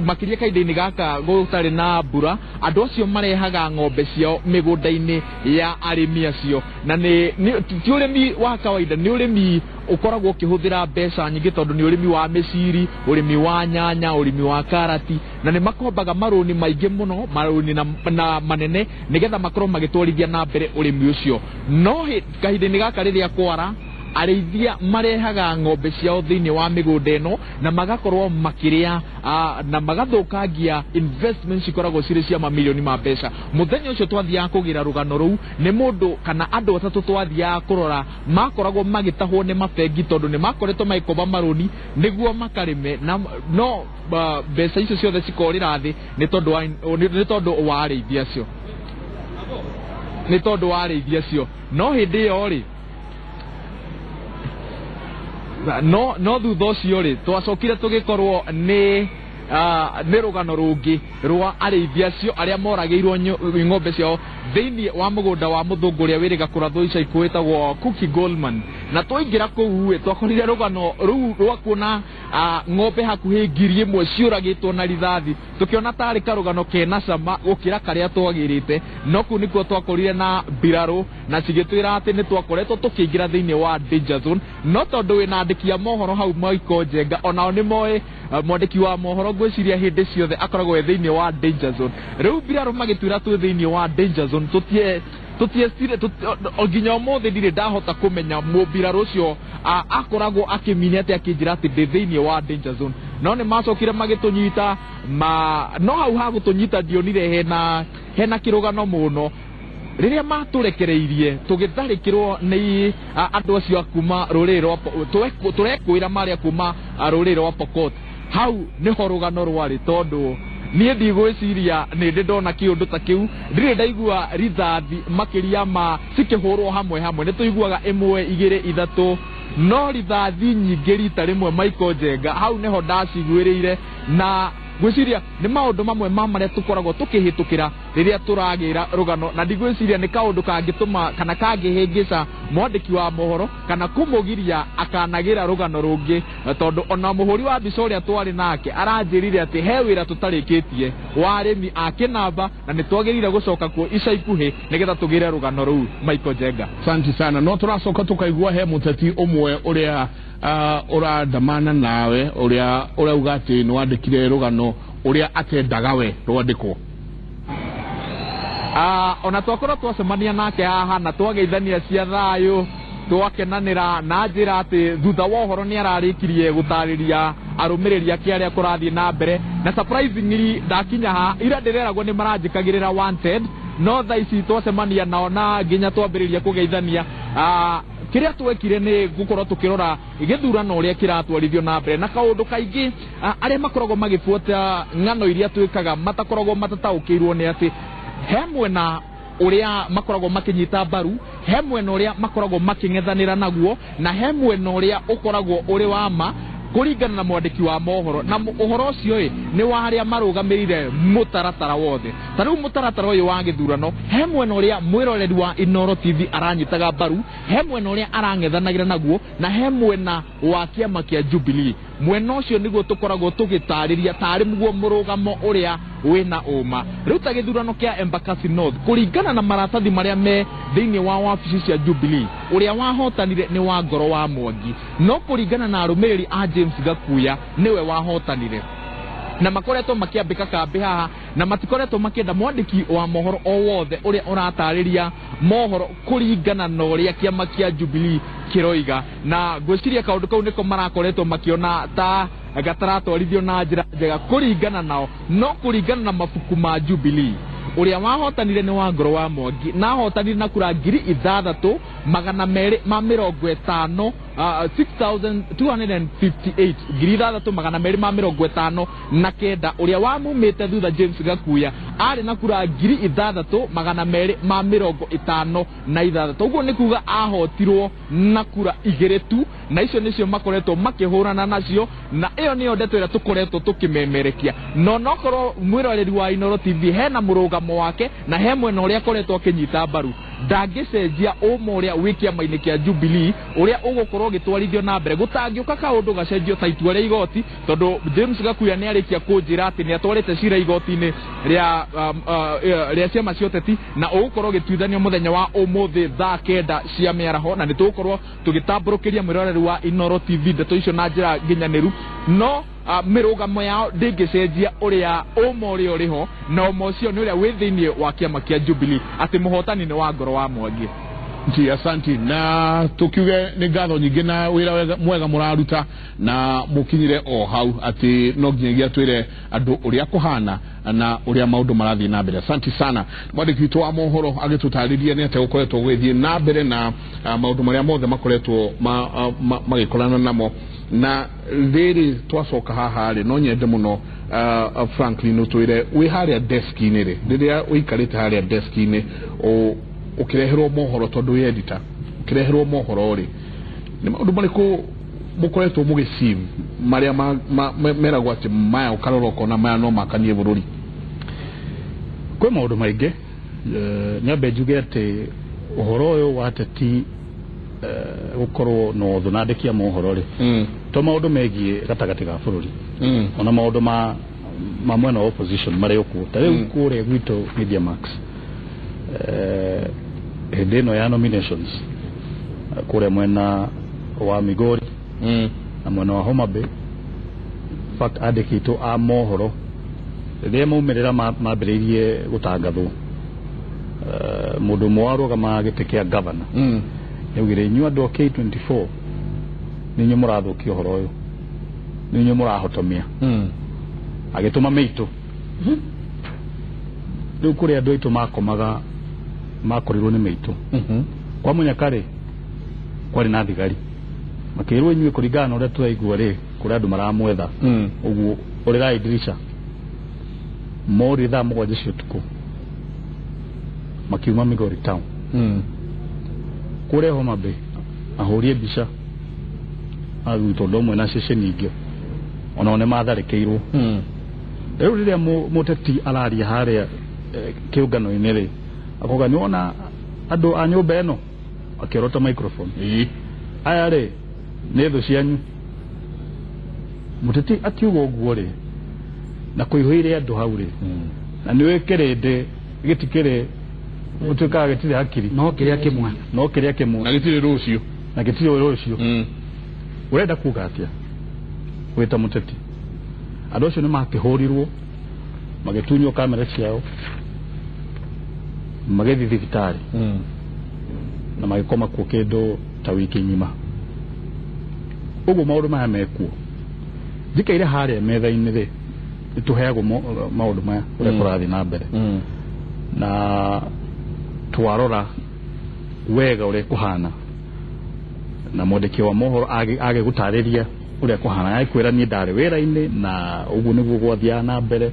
Speaker 5: makĩria kahinda-inĩ gaka gũtarĩ na mbura, andũ acio marehaga ng'ombe ciao mĩgũnda-inĩ ya arĩmi acio. Na ti ũrĩmi wa kawaida, nĩ ũrĩmi ũkoragwo ũkĩhũthĩra mbeca nyingĩ tondũ nĩ ũrĩmi wa mĩciri, ũrĩmi wa nyanya, ũrĩmi wa karati, na nĩ makombaga marũni maingĩ mũno, marũni na manene nĩgetha makorwo magĩtwarithia na mbere ũrĩmi ũcio. No kahinda-inĩ gaka rĩrĩa kwara, arĩithia marehaga ng'ombe ciao thĩinĩ wa mĩgũnda ĩno na magakorwo makĩrĩa na magathũkangia investment cikoragwo cirĩ cia mamirioni ma mbeca. Mũthenya ũcio twathiaga kũgĩra rũgano rũu nĩ mũndũ kana andũ atatũ twathiaga kũrora makoragwo magĩtahwo nĩ mabengi tondũ nĩ makoretwo magĩkomba marũni nĩguo makarĩme, na no mbeca icio ciothe cikorĩra thĩ nĩ tondũ wa arĩithia acio, nĩ tondũ wa arĩithia acio. No hĩndĩ ĩyo rĩ, no thutha ũcio rĩ, twacokire tũgĩkorwo nĩ rũgano rũngĩ rwa arĩithia acio arĩa moragĩirwo ng'ombe ciao thĩinĩ wa mũgũnda wa mũthũngũ ũrĩa wĩrĩga kũrathwo ica ikuhĩ wĩtagwo Cookie Goldman. Na twaingĩra kũu ĩ, twakorire rũgano rũu rwa kuona ng'ombe hakuhĩ 1,000 ciũragĩtwo na rithathi, tũkĩona tarĩ karũgano kena cama gũkĩra karĩa twagĩrĩte. No kũu nĩkuo twakorire na mbirarũ na cigĩtwĩra atĩ nĩ twakoretwo tũkĩingĩra thĩinĩ wa danger zone. No tondũ wĩna andĩki a mohoro hau Michael Njenga, onao nĩ moĩ mwandĩki wa mohoro ngwĩciria hĩndĩ ciothe akoragwo e thĩinĩ wa danger zone. Rĩu mbirarũ magĩtwĩra twĩ thĩinĩ wa danger zone, tũtiecire nginya ũmũthĩ ndirĩ ndahota kũmenya mũmbirarũ ũcio akoragwo akĩmini atĩ akĩnjĩra atĩ ndĩ thĩinĩ wa danger zone. No nĩ macokire magĩtũnyita, no hau ha gũtũnyita ndionire hena kĩrũgano mũno. Rĩrĩa matũrekereirie tũgĩtharĩkĩrwo nĩ andũ acio a kuma rũrĩrĩ rwa tũrekwĩra marĩa kuma rũrĩrĩ rwa Pokot. Hau nĩho rũgano rwarĩ, tondũ niĩ ndigwĩciria nĩ ndĩ ndona kĩũndũ ta kĩu, ndirĩ ndaigua rithathi makĩria ma cikĩhũrwo hamwe hamwe, nĩ tũiguaga 1, 2, 3, no rithathi nyingĩ rita rĩmwe Michael Njenga, hau nĩho ndaciguĩrĩire. Na ngwĩciria nĩ maũndũ mamwe ma marĩa tũkoragwo tũkĩhĩtũkĩra rĩrĩa tũragĩra rũgano, na ndigwĩciria nĩ kaũndũ kangĩtũma kana kangĩhĩngĩca mwandĩki wa mohoro kana kũmũgiria akanagĩra rũgano rũngĩ, tondũ ona mũhũri wa mbica ũrĩa twarĩ nake aranjĩrire atĩ he wĩra tũtarĩkĩtie wa arĩmi a Kĩnamba na nĩ twagĩrĩire gũcoka kuo ica ikuhĩ nĩgetha tũgĩre rũgano rũu. Michael Njenga,
Speaker 1: asante sana. No tũracoka tũkaigua he mũteti ũmwe ũrĩa ũrandamana nawe ũrĩa ũrauga atĩ nĩ wandĩkire rũgano ũrĩa atendaga we rwandĩkwo.
Speaker 5: Ona twakorwo twacemania nake haha na twageithania cia thayũ, twakenanĩra na njĩra atĩ thutha wa ũhoro nĩ ararĩkirie gũtarĩria arũmĩrĩri ake arĩa kũrathiĩ na mbere. Na surprisingly ndakinya haha ira ndĩreragwo nĩ maranjĩkagĩrĩra wanted, no thaa ici twacemania nao na nginya twambĩrĩria kũgeithania. Kĩrĩa twekire nĩ gũkorwo tũkĩrora gĩthurano ũrĩa kĩratwarithio na mbere, na kaũndũ kaingĩ arĩa makoragwo magĩbuata ng'ano iria twĩkaga matakoragwo matataũkĩirwo nĩ atĩ he mwena ũrĩa makoragwo makĩnyita mbaru, he mwena ũrĩa makoragwo makĩng'ethanĩra naguo, na he mwena ũrĩa ũkoragwo ũrĩ wa ma kũringana na mwandĩki wa mohoro. Na ũhoro ũcio ĩ nĩ wa arĩa marũgamĩrĩire mũtaratara wothe. Ta rĩu mũtaratara ũyũ wa gĩthurano, he mwena ũrĩa mwĩroreri wa Inooro TV aranyitaga mbaru, he mwena ũrĩa arang'ethanagĩra naguo, na he mwena wa kĩama kĩa Jubilee. Mwena ũcio nĩguo tũkoragwo tũgĩtarĩria tarĩ mũguo mũrũgamo ũrĩa wĩna ũma. Rĩu ta gĩthurano kĩa Embakasi North, kũringana na maratathi marĩa me thĩinĩ wa wabici cia Jubilee, ũrĩa wahotanire nĩ wa Ngoro wa Mwangi, no kũringana na arũmĩrĩri a James Gakuya nĩwe wahotanire. Na makoretwo makĩambĩka kambĩ haha, na matikoretwo makĩenda mwandĩki wa mohoro o wothe ũrĩa ũratarĩria mohoro kũringana na ũrĩa kĩama kĩa Jubilee kĩroiga. Na ngwĩciria kaũndũ kau nĩko marakoretwo makĩona ta gataratwarithio na njĩra njega kũringana nao, no kũringana na mabuku ma Jubilee ũrĩa wahotanire nĩ wa Ngoro wa Mwangi, na ahotanire na kura 6250, 6258, 6259. Ũrĩa wamumĩte thutha James Gakuya arĩ na kura 6256. Ũguo nĩ kuga ahotirwo na kura 2 tu, na icio nĩcio makoretwo makĩhũrana nacio, na ĩyo nĩyo ndeto ĩrĩa tũkoretwo tũkĩmemerekia. No nokorwo mwĩroreri wa Inooro TV hena mũrũgamo wake na he mwena ũrĩa akoretwo akĩnyita mbaru, ndangĩcenjia ũma ũrĩa wĩ kĩama-inĩ kĩa Jubilee ũrĩa ũgũkorwo ũgĩtwarithio na mbere. Gũtangĩũka kaũndũ gacenjio ta itua rĩa igoti, tondũ James Gakuya nĩ arĩkia kũnjĩra atĩ nĩ atwarĩte cira igoti-inĩ rĩa ciama cia ũteti, na ũgũkorwo ũgĩtuithanio mũthenya wa ũmũthĩ thaa 9 cia mĩaraho, na nĩ tũgũkorwo tũgĩtambũrũkĩria mwĩroreri wa Inooro TV ndeto icio na njĩra nginyanĩru. No mĩrũgamo yao ndĩngĩcenjia ũrĩa ũma ũrĩa ũrĩ ho, na ũma ũcio nĩ ũrĩa wĩ thĩinĩ wa kĩama kĩa Jubilee atĩ mũhotani nĩ wa Ngoro wa Mwangi.
Speaker 1: Nti asanti, na tukiuge nĩ ngatho nyingĩ na wĩra mwega mũraruta, na mũkinyire o hau atĩ no nginyagia twĩre andũ ũrĩa kũhana na ũrĩa maũndũ marathiĩ na mbere. Asanti sana mwandĩki witũ wa mohoro agĩtũtarĩria nĩ atĩa gũkoretwo gũgĩthiĩ na mbere na maũndũ marĩa mothe makoretwo magĩkorana namo. Na rĩrĩ twacoka haha rĩ, no nyende mũno Franklin ũtwĩre wĩ harĩa desk-inĩ rĩ, rĩrĩa ũikarĩte harĩa desk-inĩ ũkĩreherwo mohoro, tondũ wĩ editor, ũkĩreherwo mohoro rĩ, nĩ maũndũ marĩkũ mũkoretwo mũgĩcim marĩa meragwo atĩ maya ũkarora ũkona maya no makanie bũrũri?
Speaker 3: Kwĩ maũndũ maingĩ. Nyambe njuge atĩ ũhoro ũyũ wa ateti gũkorwo na ũthũ na andĩki a mohoro rĩ, to maũndũ megiĩ gatagatĩ ga bũrũri, ona maũndũ ma mwena wa opposition marĩ okuo. Ta rĩu kũrĩa gwitũ Media Max, hĩndĩ ĩno ya nominations kũrĩa mwena wa Migori na mwena wa Homa Bay, in fact andĩki aitũ a mohoro rĩrĩa maumĩrĩra mambĩrĩirie gũtangathwo, mũndũ ũmwe warũgamaga gĩtĩ kĩa governor nĩaugire, inyuĩ andũ a K24 nĩ inyuĩ mũrathũkia ũhoro ũyũ, nĩ inyuĩ mũrahotomia. Agĩtũma mĩitũ. Rĩu kũrĩ andũ aitũ makomaga makorirwo nĩ mĩitũ. Kwa mũnyaka rĩ, kwarĩ na thigari, makĩrwo inyuĩ kũringana na ũrĩa tũraigua rĩ, kũrĩ andũ maramwetha, ũguo ũrĩrai ndirica. Morire thaa 7 cia ũtukũ makiuma Migori town. Kũrĩa Homa Bay ahũrie mbica arutwo ũndũ ũmwe na ceceni ingĩ, onao nĩ matharĩkĩirwo. Rĩu rĩrĩa mũteti araria harĩa kĩũngano-inĩ rĩ, akoga nĩ wona andũ a nyũmba ĩno, akĩorota microphone, aya rĩ nĩ thũ cianyu. Mũteti akiuga ũguo rĩ, na kũihũire andũ hau rĩ, na nĩũĩ kĩrĩndĩ gĩtikĩrĩ gũtuĩkaga gĩtirĩ hakiri,
Speaker 7: no kĩrĩa kĩmwe,
Speaker 3: no kĩrĩa kĩmwe,
Speaker 1: na gĩtirĩ rũciũ,
Speaker 3: na gĩtirĩ rũciũ. Ũrenda kuga atĩa wĩta mũteti? Andũ acio nĩ makĩhũrirwo, magĩtunywo kamera ciao. Magĩthiĩ thibitarĩ na magĩkoma kuo kĩndũ ta wiki ng'ima. Ũguo maũndũ maya mekuo njikaire harĩa metha-inĩ rĩ, nĩtũheagwo maũndũ maya ũrĩa kũrathiĩ na mbere, na twarora wega ũrĩa kũhana, na mwandĩki wa mohoro agĩgũtarĩria ũrĩa kũhana, agĩkwĩra niĩ ndarĩ wĩra-inĩ na ũguo nĩguo gwathiaga na mbere,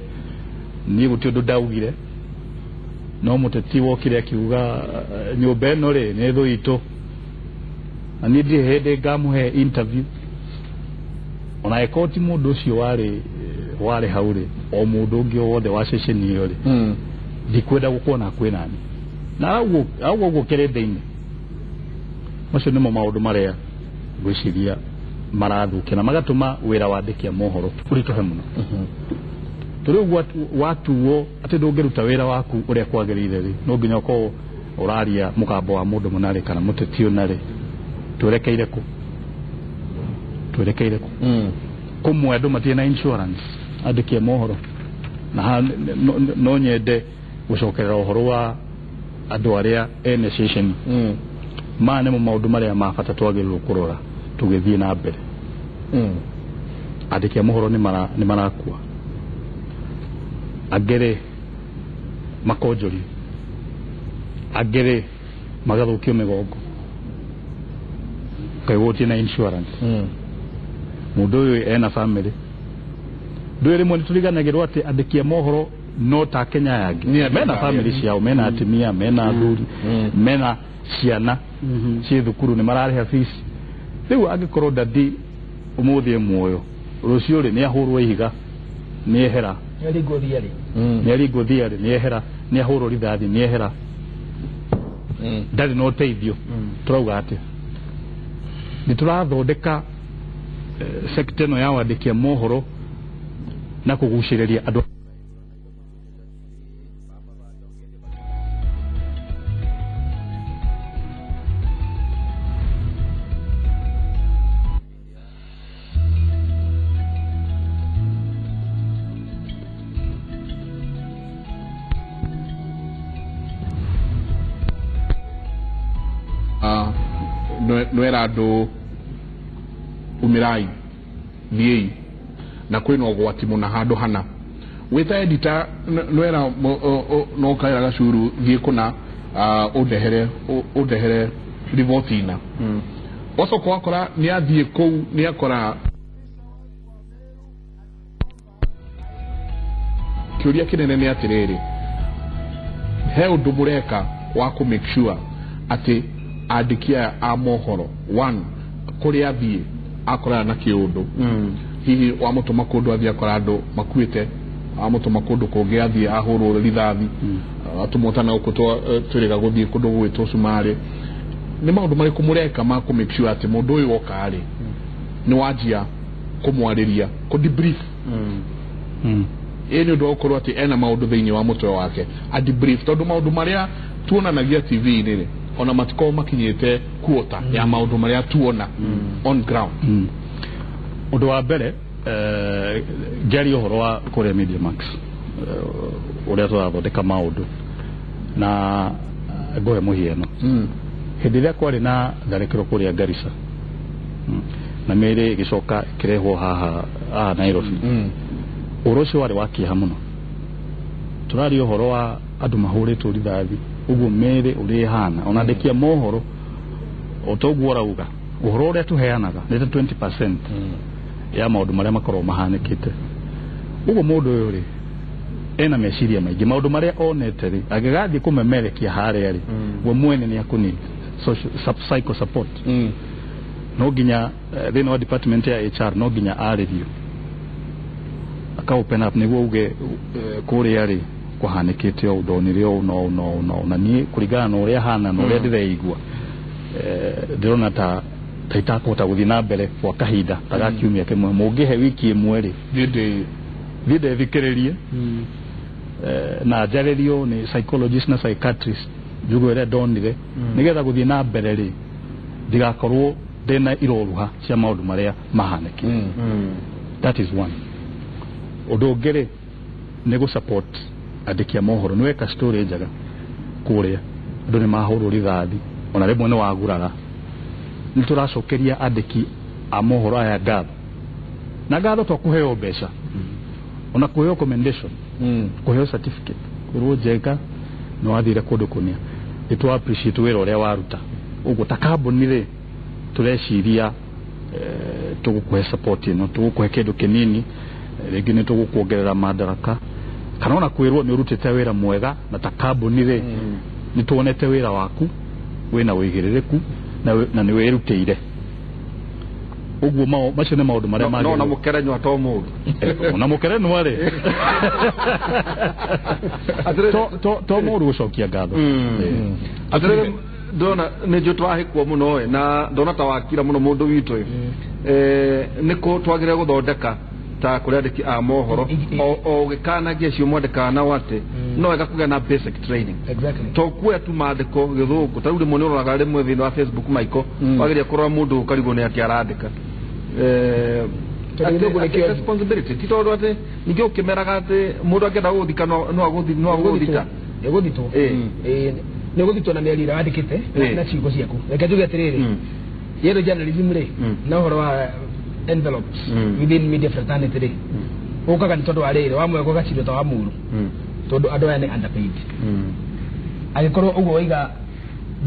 Speaker 3: niĩ gũtirĩ ũndũ ndaugire, no mũteti wokire akiuga nyũmba ĩno rĩ nĩ thũ itũ, na niĩ ndirĩ hĩndĩ ngamũhe interview. Ona angĩkorwo ti mũndũ ũcio warĩ hau rĩ, o mũndũ ũngĩ o wothe wa ceceni ĩyo rĩ, ndikwenda gũkuona kwĩ nani, na auga ũguo kĩrĩndĩ-inĩ. Macio nĩmo maũndũ marĩa ngwĩciria marathũkia na magatũma wĩra wa andĩki a mohoro ũritũhe mũno. Tũrĩ ũguo watuo atĩ ndũngĩruta wĩra waku ũrĩa kwagĩrĩire rĩ, no nginya ũkorwo ũraria mũgambo wa mũndũ mũna rĩ, kana mũteti ũna rĩ, twerekeire kũ? Twerekeire kũ? Kũmwe andũ matirĩ na insurance andĩki a mohoro, na no nyende gũcokerera ũhoro wa andũ arĩa ene ceceni. Maya nĩmo maũndũ marĩa ma bata twagĩrĩirwo kũrora tũgĩthiĩ na mbere. Andĩki a mohoro nĩ marakua, angĩ rĩ makonjorio, angĩ rĩ magathũkio mĩgongo, ũkaigua gũtirĩ na insurance. Mũndũ ũyũ ena family. Ndũĩ rĩmwe nĩtũriganagĩrwo atĩ andĩki a mohoro no ta Kenya yangĩ, mena family ciao, mena atumia, mena athuri, mena ciana ciĩ thukuru, nĩ mararĩha fees. Rĩu angĩkorwo dadi ũmũthĩ e muoyo, rũciũ rĩ nĩ ahũrwo ihiga, nĩ ehera, nĩ aringwo thiarĩ, nĩ ehera, nĩ ahũrwo rithathi, nĩ ehera, ndarĩ na ũteithio. Tũrauga atĩa? Nĩ tũrathondeka sector ĩno ya wandĩki a mohoro na kũgucĩrĩria andũ.
Speaker 1: Nwera andũ umirai thiĩi na kwĩna ũgwati mũna handũ hana wĩta editor nwera no kaira gacuru thiĩ kũna ũndehere riboti ina wacoka wakora nĩ athiĩ kũu nĩ akora kĩũria kĩnene nĩ atĩrĩrĩ, he ũndũ mũreka wa kũ make sure atĩ andĩki aya a mohoro one kũrĩa athiĩ akorana na kĩũndũ, hihi wamũtũma kũndũ athiĩ akora andũ makuĩte, wamũtũma kũndũ kũngĩ athiĩ ahũrwo rithathi, atũmwo ta na gũkũ twĩrĩga gũthiĩ kũndũ gũgwĩtwo Cumarĩ. Nĩ maũndũ marĩkũ mũreka ma kũ make sure atĩ mũndũ ũyũ woka rĩ nĩ wanjia kũmwarĩria, kũ debrief? Ĩ nĩ ũndũ wa gũkorwo atĩ ena maũndũ thĩinĩ wa mũtwe wake a debrief, tondũ maũndũ marĩa tuonanagia TV-inĩ rĩ ona matikorwo makinyĩte kuota ya maũndũ marĩa tuona on ground.
Speaker 3: Ũndũ wa mbere ngĩaria ũhoro wa kũrĩa Media Max ũrĩa tũrathondeka maũndũ, na ngũhe mũhiano. Hĩndĩ ĩrĩa kwarĩ na tharĩkĩro kũrĩa Garissa na mĩĩrĩ ĩgĩcoka ĩkĩrehwo haha Nairobi, ũhoro ũcio warĩ wa kĩeha mũno. Tũraria ũhoro wa andũ mahũrĩtwo rithathi, ũguo mĩĩrĩ ũrĩa ĩhana, ona andĩki a mohoro o ta ũguo ũrauga, ũhoro ũrĩa tũheanaga nĩ ta 20% ya maũndũ marĩa makoragwo mahanĩkĩte. Ũguo mũndũ ũyũ rĩ ena meciria maingĩ, maũndũ marĩa onete rĩ angĩgathiĩ kũmemerekia harĩa rĩ, we mwene nĩ akũneed psycho support. No nginya thĩinĩ wa department ya HR no nginya arĩrio aka open up nĩguo uge kũrĩa rĩ kũhanĩkĩte ũũ, ndonire ũũ na ũũ na ũũ na ũũ, na niĩ kũringana na ũrĩa hana na ũrĩa ndĩreigua ndĩrona ta itakũhota gũthiĩ na mbere gwa kahinda ta ga kiumia kĩmwe, mũngĩhe wiki ĩmwe rĩ thiĩ ndethikĩrĩrie na njarĩrio nĩ psychologist na psychiatrist njuge ũrĩa ndonire, nĩgetha gũthiĩ na mbere rĩ ndigakorwo ndĩna iroruha cia maũndũ marĩa mahanĩkĩte. That is one. Ũndũ ũngĩ rĩ nĩ gũ support andĩki a mohoro. Nĩ weka story njega. kũrĩa andũ nĩ mahũrwo rithathi ona rĩmwe nĩ wagurara. Nĩ tũracokeria andĩki a mohoro aya ngatho, na ngatho to kũheo mbeca, ona kũheo commendation, kũheo certificate, kwĩrwo Njenga nĩ wathire kũndũ kũnia. Nĩ tũ appreciate wĩra ũrĩa waruta. Ũguo ta kambuni rĩ, tũreciria tũgũkũhe support ĩno, tũgũkũhe kĩndũ kĩnini, rĩngĩ nĩ tũgũkuongerera madaraka, kana ona kwĩrwo nĩ ũrutĩte wĩra mwega, na ta kambuni rĩ nĩ tuonete wĩra waku wĩna ũigĩrĩrĩku na nĩ wĩrutĩire. Ũguo macio nĩ maũndũ marĩa
Speaker 2: no na mũkerenywa to mũũru.
Speaker 3: Ona mũkerenwa rĩ to mũũru gũcokia ngatho.
Speaker 2: Atĩrĩrĩ, ndona nĩ njũ twahĩkwo mũno ĩ, na ndona ta wakira mũno mũndũ witũ ĩ. Nĩ kũ twagĩrĩire gũthondeka ta kũrĩ andĩki a mohoro o ũgĩkanagia acio mwandĩkaga nao atĩ no wega kũgĩa na basic training. To kuoya tu maandĩko gĩthũngũ ta rĩu rĩmwe nĩ ũroraga rĩmwe thĩinĩ wa Facebook Michael wageria kũrora mũndũ ũkarigwo nĩ atĩ arandĩka. Responsibility ti tondũ atĩ ningĩ ũkĩmeraga atĩ mũndũ angĩenda gũgũthika no agũthita.
Speaker 4: Ĩgũthitwo. Nĩ ũgũthitwo na mĩario ĩrĩa wandĩkĩte na ciugo ciaku. Reke njuge atĩrĩrĩ, yellow journalism rĩ na ũhoro wa envelopes within media fraternity rĩ ũkaga nĩ tondũ wa rĩrĩ wa mwega ũgacirwo ta wa mũru, tondũ andũ aya nĩ underpaid. Angĩkorwo ũguo waiga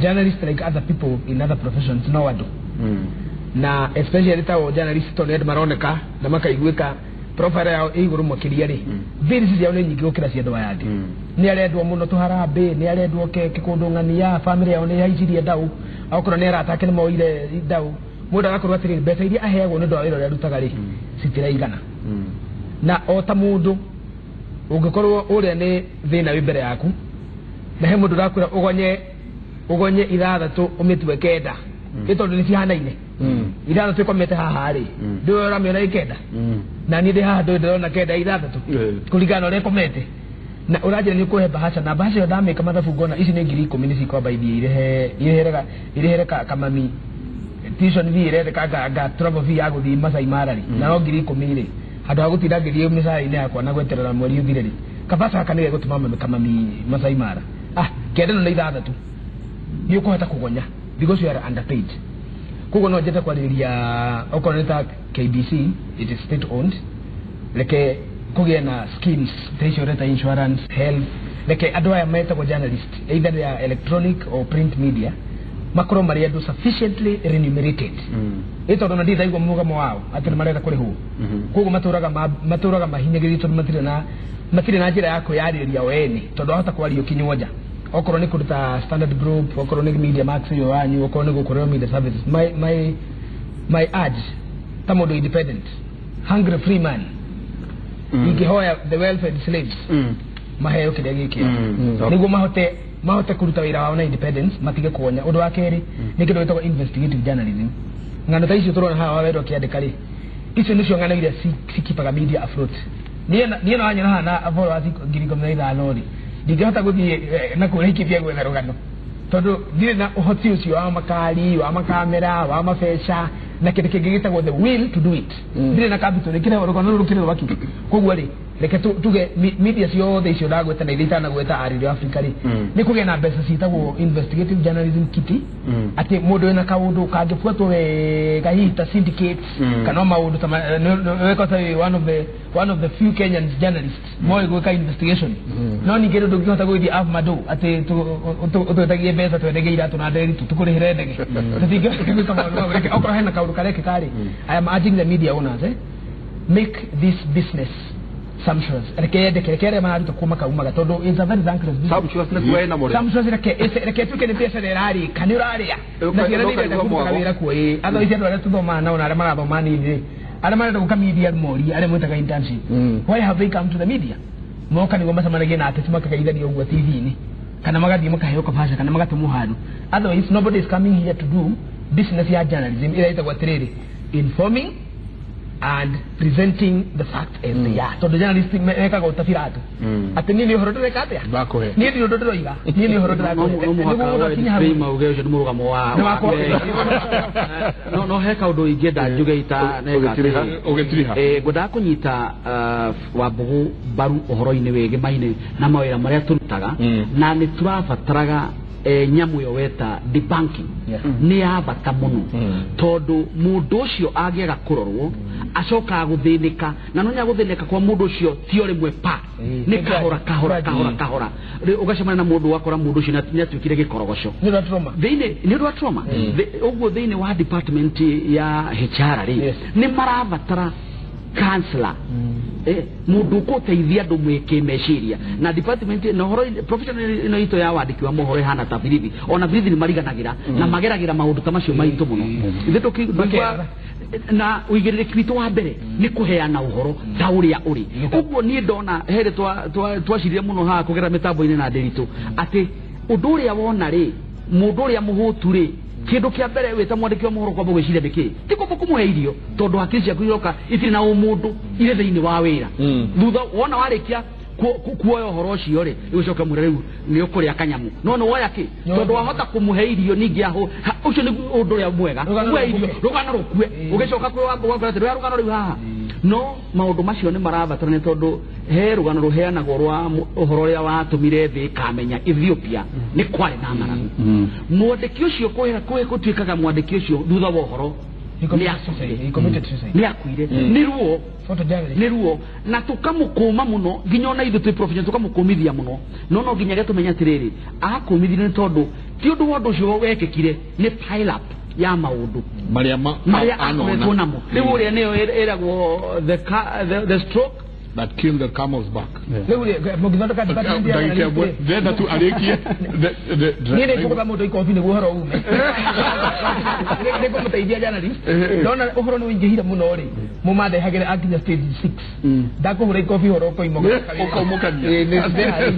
Speaker 4: journalists like other people in other professions no andũ, na especially ta journalist tondũ andũ maroneka na makaiguĩka profile yao ĩ igũrũ makĩria rĩ, bills ciao nĩ nyingĩ gũkĩra cia andũ aya angĩ. Nĩ arendwo mũno tũharambĩ, nĩ arendwo keke kũndũ ng'ania, family yao nĩ haicirie ndau, okorwo nĩ arata ake nĩ moire ndau. Mũndũ agakorwo atĩrĩrĩ, mbeca iria aheagwo nĩ ũndũ wa wĩra ũrĩa arutaga rĩ citiraigana. Na o ta mũndũ ũngĩkorwo ũrĩa nĩ thĩna wĩ mbere yaku, na he mũndũ ũrakwĩra ũgonye ithathatũ ũmĩtue kenda, ĩ tondũ nĩ cihanaine, ithathatũ ĩkomete haha rĩ, ndũĩ ũramĩona ĩ kenda, na niĩ ndĩ haha ndũĩ ndĩrona kenda ithathatũ kũringana na ũrĩa ĩkomete. Na ũranjĩra nĩ ũkũhe bahasha, na bahasha ĩyo ndamĩka mathabu ngona ici nĩ 10,000 nĩ cikwamba ithiĩ irĩhere kamami tuition fee ĩrendeka nga travel fee ya gũthiĩ Masai Mara rĩ, na no 10,000 rĩ, handũ ha gũtinda ngĩthiĩ mĩcara-inĩ yakwa na gweterera mweri ũthire rĩ, kabasa gaka nĩ gegũtũma kamami Masai Mara. Kenda ĩno nĩ ithathatũ nĩ ũkũhota kũgonya because you are underpaid. Koguo no njende kwarĩrĩria okorwo nĩ ta KBC, it is state owned, reke kũgĩe na schemes ta icio ũreta insurance, health, reke andũ aya metagwo journalist either they are electronic or print media makorwo marĩ andũ sufficiently remunerated. Ĩ tondũ na ndithaigua mũgamo wao atĩ nĩ marenda kũrĩhwo. Koguo matũraga mahinyagĩrĩrio tondũ matirĩ na njĩra ya kwĩyarĩria o ene, tondũ wahota kwaria ũkinywo nja. Okorwo nĩ kũndũ ta Standard Group, okorwo nĩ Media Max ĩyo yanyu, okorwo nĩ gũkũ Royal Media Services, my urge ta mũndũ independent, hungry free man, ingĩhoya the welfare slaves maheo kĩrĩa gĩkĩ nĩguo mahote kũruta wĩra wao na independence, matige kuonya. Ũndũ wa kerĩ nĩ kĩndũ gĩtagwo investigative journalism. Ng'ano ta icio tũrona haha wawendo akĩandĩka rĩ, icio nĩcio ng'ano iria cikipaga media afloat. Niĩ no wanyona haha na followers 15,000 rĩ, ndingĩhota gũthiĩ na kũrĩa ikithia gwetha rũgano, tondũ ndirĩ na ũhoti ũcio wa makari, wa makamera, wa mabeca, na kĩndũ kĩngĩ gĩtagwo the will to do it. Ndirĩ na capital ĩkĩrehwo rũgano rũrũ rũkĩrĩ rwaki. Koguo rĩ, reke tuge media ciothe icio ndagweta na iria itanagweta Radio Africa rĩ, nĩ kũgĩa na mbeca ciĩtagwo investigative journalism kitty, atĩ mũndũ wĩna kaũndũ kangĩbuatwo wega hihi ta syndicates kana maũndũ ta weka ta one of the few Kenyan journalists moĩ gwĩka investigation. No ningĩ ndũngĩhota gũgĩthiĩ Ahmadu atĩ ũtwĩtagie mbeca twendege iratũ na nderitu tũkũrĩhĩre ndege, tũtingĩhota gwĩka maũndũ mau. Reke okorwo hena kaũndũ karekĩka rĩ, I am urging the media owners make this business sumptuous. Reke yendeke, reke arĩa mararuta kuo makaumaga, tondũ it's a very thankless business.
Speaker 2: Sumptuous nĩ kuoya ĩna mũrĩo.
Speaker 4: Sumptuous reke ĩtuĩke nĩ biacara ĩrarĩka, nĩ ũrarĩa na ciana nĩ irenda kũruta wĩra kuo. Ĩ otherwise andũ arĩa tũthomaga nao na arĩa marathoma nini rĩ, arĩa marenda gũka media moria, arĩa mwĩtaga internship, why have they come to the media? Moka nĩguo macemanagie na ateti makagaithania ũguo TV-inĩ, kana magathiĩ makaheo kabasha, kana magatũmwo handũ. Otherwise nobody is coming here to do business ya journalism ĩrĩa ĩtagwo atĩrĩrĩ, informing, And presenting the fact as they are. Tondũ journalist mekaga ũtabira tu atĩ niĩ nĩ ũhoro ndĩreka atĩa, niĩ ndirĩ ũndũ ndĩroiga, niĩ nĩ ũhoro ndĩrakũhe.
Speaker 7: No mũhaka
Speaker 4: Nĩguo ũgakinya hau.
Speaker 7: disclaimer uge ũcio nĩ mũrũgamo wa
Speaker 4: Nĩ wakwa.
Speaker 7: No he kaũndũ ingĩenda njuge ita
Speaker 2: Ũgĩtiriha.
Speaker 1: Ũgĩtiriha.
Speaker 7: Ngwendaga kũnyita Wambũgũ mbaru ũhoro-inĩ wĩgĩmaine na mawĩra marĩa tũrutaga, na nĩ tũrabataraga nyamũ ĩyo weta debunking. Nĩ ya bata mũno, tondũ mũndũ ũcio angĩaga kũrorwo acokaga gũthĩnĩka, na no nya gũthĩnĩka kwa mũndũ ũcio ti o rĩmwe pa, nĩ kahora kahora kahora kahora. Rĩu ũgacemania na mũndũ, ũgakora mũndũ ũcio nĩ atuĩkire gĩkorogoco
Speaker 4: Nĩ ũndũ wa trauma.
Speaker 7: Thĩinĩ nĩ ũndũ wa trauma. Ũguo thĩinĩ wa department ya HR rĩ, nĩ marabatara counselor, mũndũ ũkũteithia andũ mwĩkĩ meciria na department na ũhoro profession ĩno itũ ya wandĩki wa mohoro ĩhana ta birithi. Ona birithi nĩ mariganagĩra na mageragĩra maũndũ ta macio maritũ mũno. Ithuĩ
Speaker 4: Makerara.
Speaker 7: Na ũigĩrĩrĩki witũ wa mbere nĩ kũheana ũhoro ta ũrĩa ũrĩ. Ũguo niĩ ndona herĩ twacirire mũno haha kũgerera mĩtambo-inĩ na ndĩritũ atĩ ũndũ ũrĩa wona rĩ, mũndũ ũrĩa mũhũtu rĩ, kĩndũ kĩa mbere wĩta mwandĩki wa mohoro kwamba gwĩciria nĩkĩ ti kwamba kũmũhe irio, tondũ hakiri ciaku iroka itirĩ na ũmũndũ, irĩ thĩinĩ wa wĩra. Thutha wona warĩkia kuoya ũhoro ũcio rĩ, ũcoke mwĩre rĩu nĩ ũkũrĩa kanyamũ, no nĩ woya kĩ, tondũ wahota kũmũhe irio ningĩ aho ũcio nĩ ũndũ ũrĩa mwega.
Speaker 4: Rũgano
Speaker 7: Kũhe irio,
Speaker 4: rũkue.
Speaker 7: Rũgano rũkue, ũgĩcoka kwĩ Wambũ ũgakora atĩ rũrĩa rũgano rĩu haha no maũndũ macio nĩ marabatara, nĩ tondũ he rũgano rũheanagwo rwa ũhoro ũrĩa watũmire thĩ ĩkamenya Ethiopia nĩ kwarĩ na ng'aragu. Mwandĩki ũcio kwĩra gũtuĩkaga mwandĩki ũcio thutha wa ũhoro
Speaker 4: He
Speaker 7: nĩ
Speaker 4: committed
Speaker 7: akuire.
Speaker 4: suicide. He committed suicide.
Speaker 7: Nĩ akuire nĩ ruo.
Speaker 4: Photojournalist.
Speaker 7: Nĩ ruo na tũkamũkũma mũno, nginya ona ithuĩ twĩ profession tũkamũkũmithia mũno, no nginya rĩrĩa tũmenye atĩrĩrĩ, akũmithirie nĩ tondũ ti ũndũ wa ũndũ ũcio wekĩkire, nĩ pile up ya maũndũ
Speaker 1: marĩa
Speaker 7: marĩa
Speaker 1: anona.
Speaker 7: akoretwo namo. Rĩu ũrĩa nĩyo ĩragwo the stroke
Speaker 1: that killed the camel's back.
Speaker 4: Rĩu rĩ, mũngĩthondeka department ya
Speaker 1: Ndagĩka
Speaker 4: journalist
Speaker 1: ĩmwe
Speaker 4: rĩ,
Speaker 1: ndĩrenda tu arĩkie.
Speaker 4: Niĩ nĩ ngũgũtha mũndũ ikobi nĩguo ũhoro ume. Nĩ ngũmũteithia journalist. Ndona ũhoro nĩ ũingĩhire mũno rĩ, mũmandehagĩre akinya stage 6, ndakũhũra ikobi ũhoro ũkoima.
Speaker 1: Ũkaumũkania.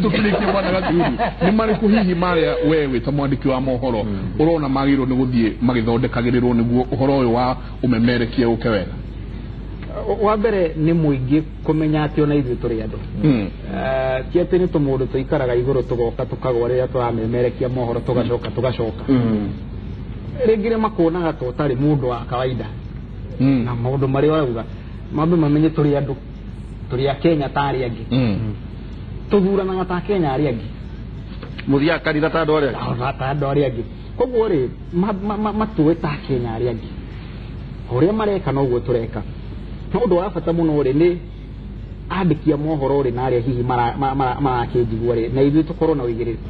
Speaker 1: Tũkĩrĩkie, bwana Gathuri, nĩ marĩkũ hihi marĩa we wĩ ta mwandĩki wa mohoro ũrona magĩrĩirwo nĩ gũthiĩ magĩthondekagĩrĩrwo nĩguo ũhoro ũyũ wa ũmemerekie ũke wega?
Speaker 7: Wa mbere nĩ mũingĩ kũmenya atĩ ona ithuĩ tũrĩ andũ. Ti atĩ nĩ tũmũndũ tũikaraga igũrũ tũgoka tũkagwa rĩrĩa tũramemerekia mohoro, tũgacoka tũgacoka rĩngĩ nĩ makuonaga ta ũtarĩ mũndũ wa kawaida na maũndũ marĩa ũrauga. Mambe mamenye tũrĩ andũ, tũrĩ a Kenya ta arĩa angĩ, tũthuranaga ta Kenya arĩa angĩ.
Speaker 2: Mũthiaga kanitha ta andũ arĩa angĩ.
Speaker 7: Ona ta andũ arĩa angĩ. Koguo rĩ, matũĩ ta Kenya arĩa angĩ, ũrĩa mareka noguo tũreka. No ũndũ wa bata mũno rĩ, nĩ andĩki a mohoro rĩ, na arĩa hihi marakĩnjigua rĩ, na ithuĩ tũkorwo na ũigĩrĩrĩki.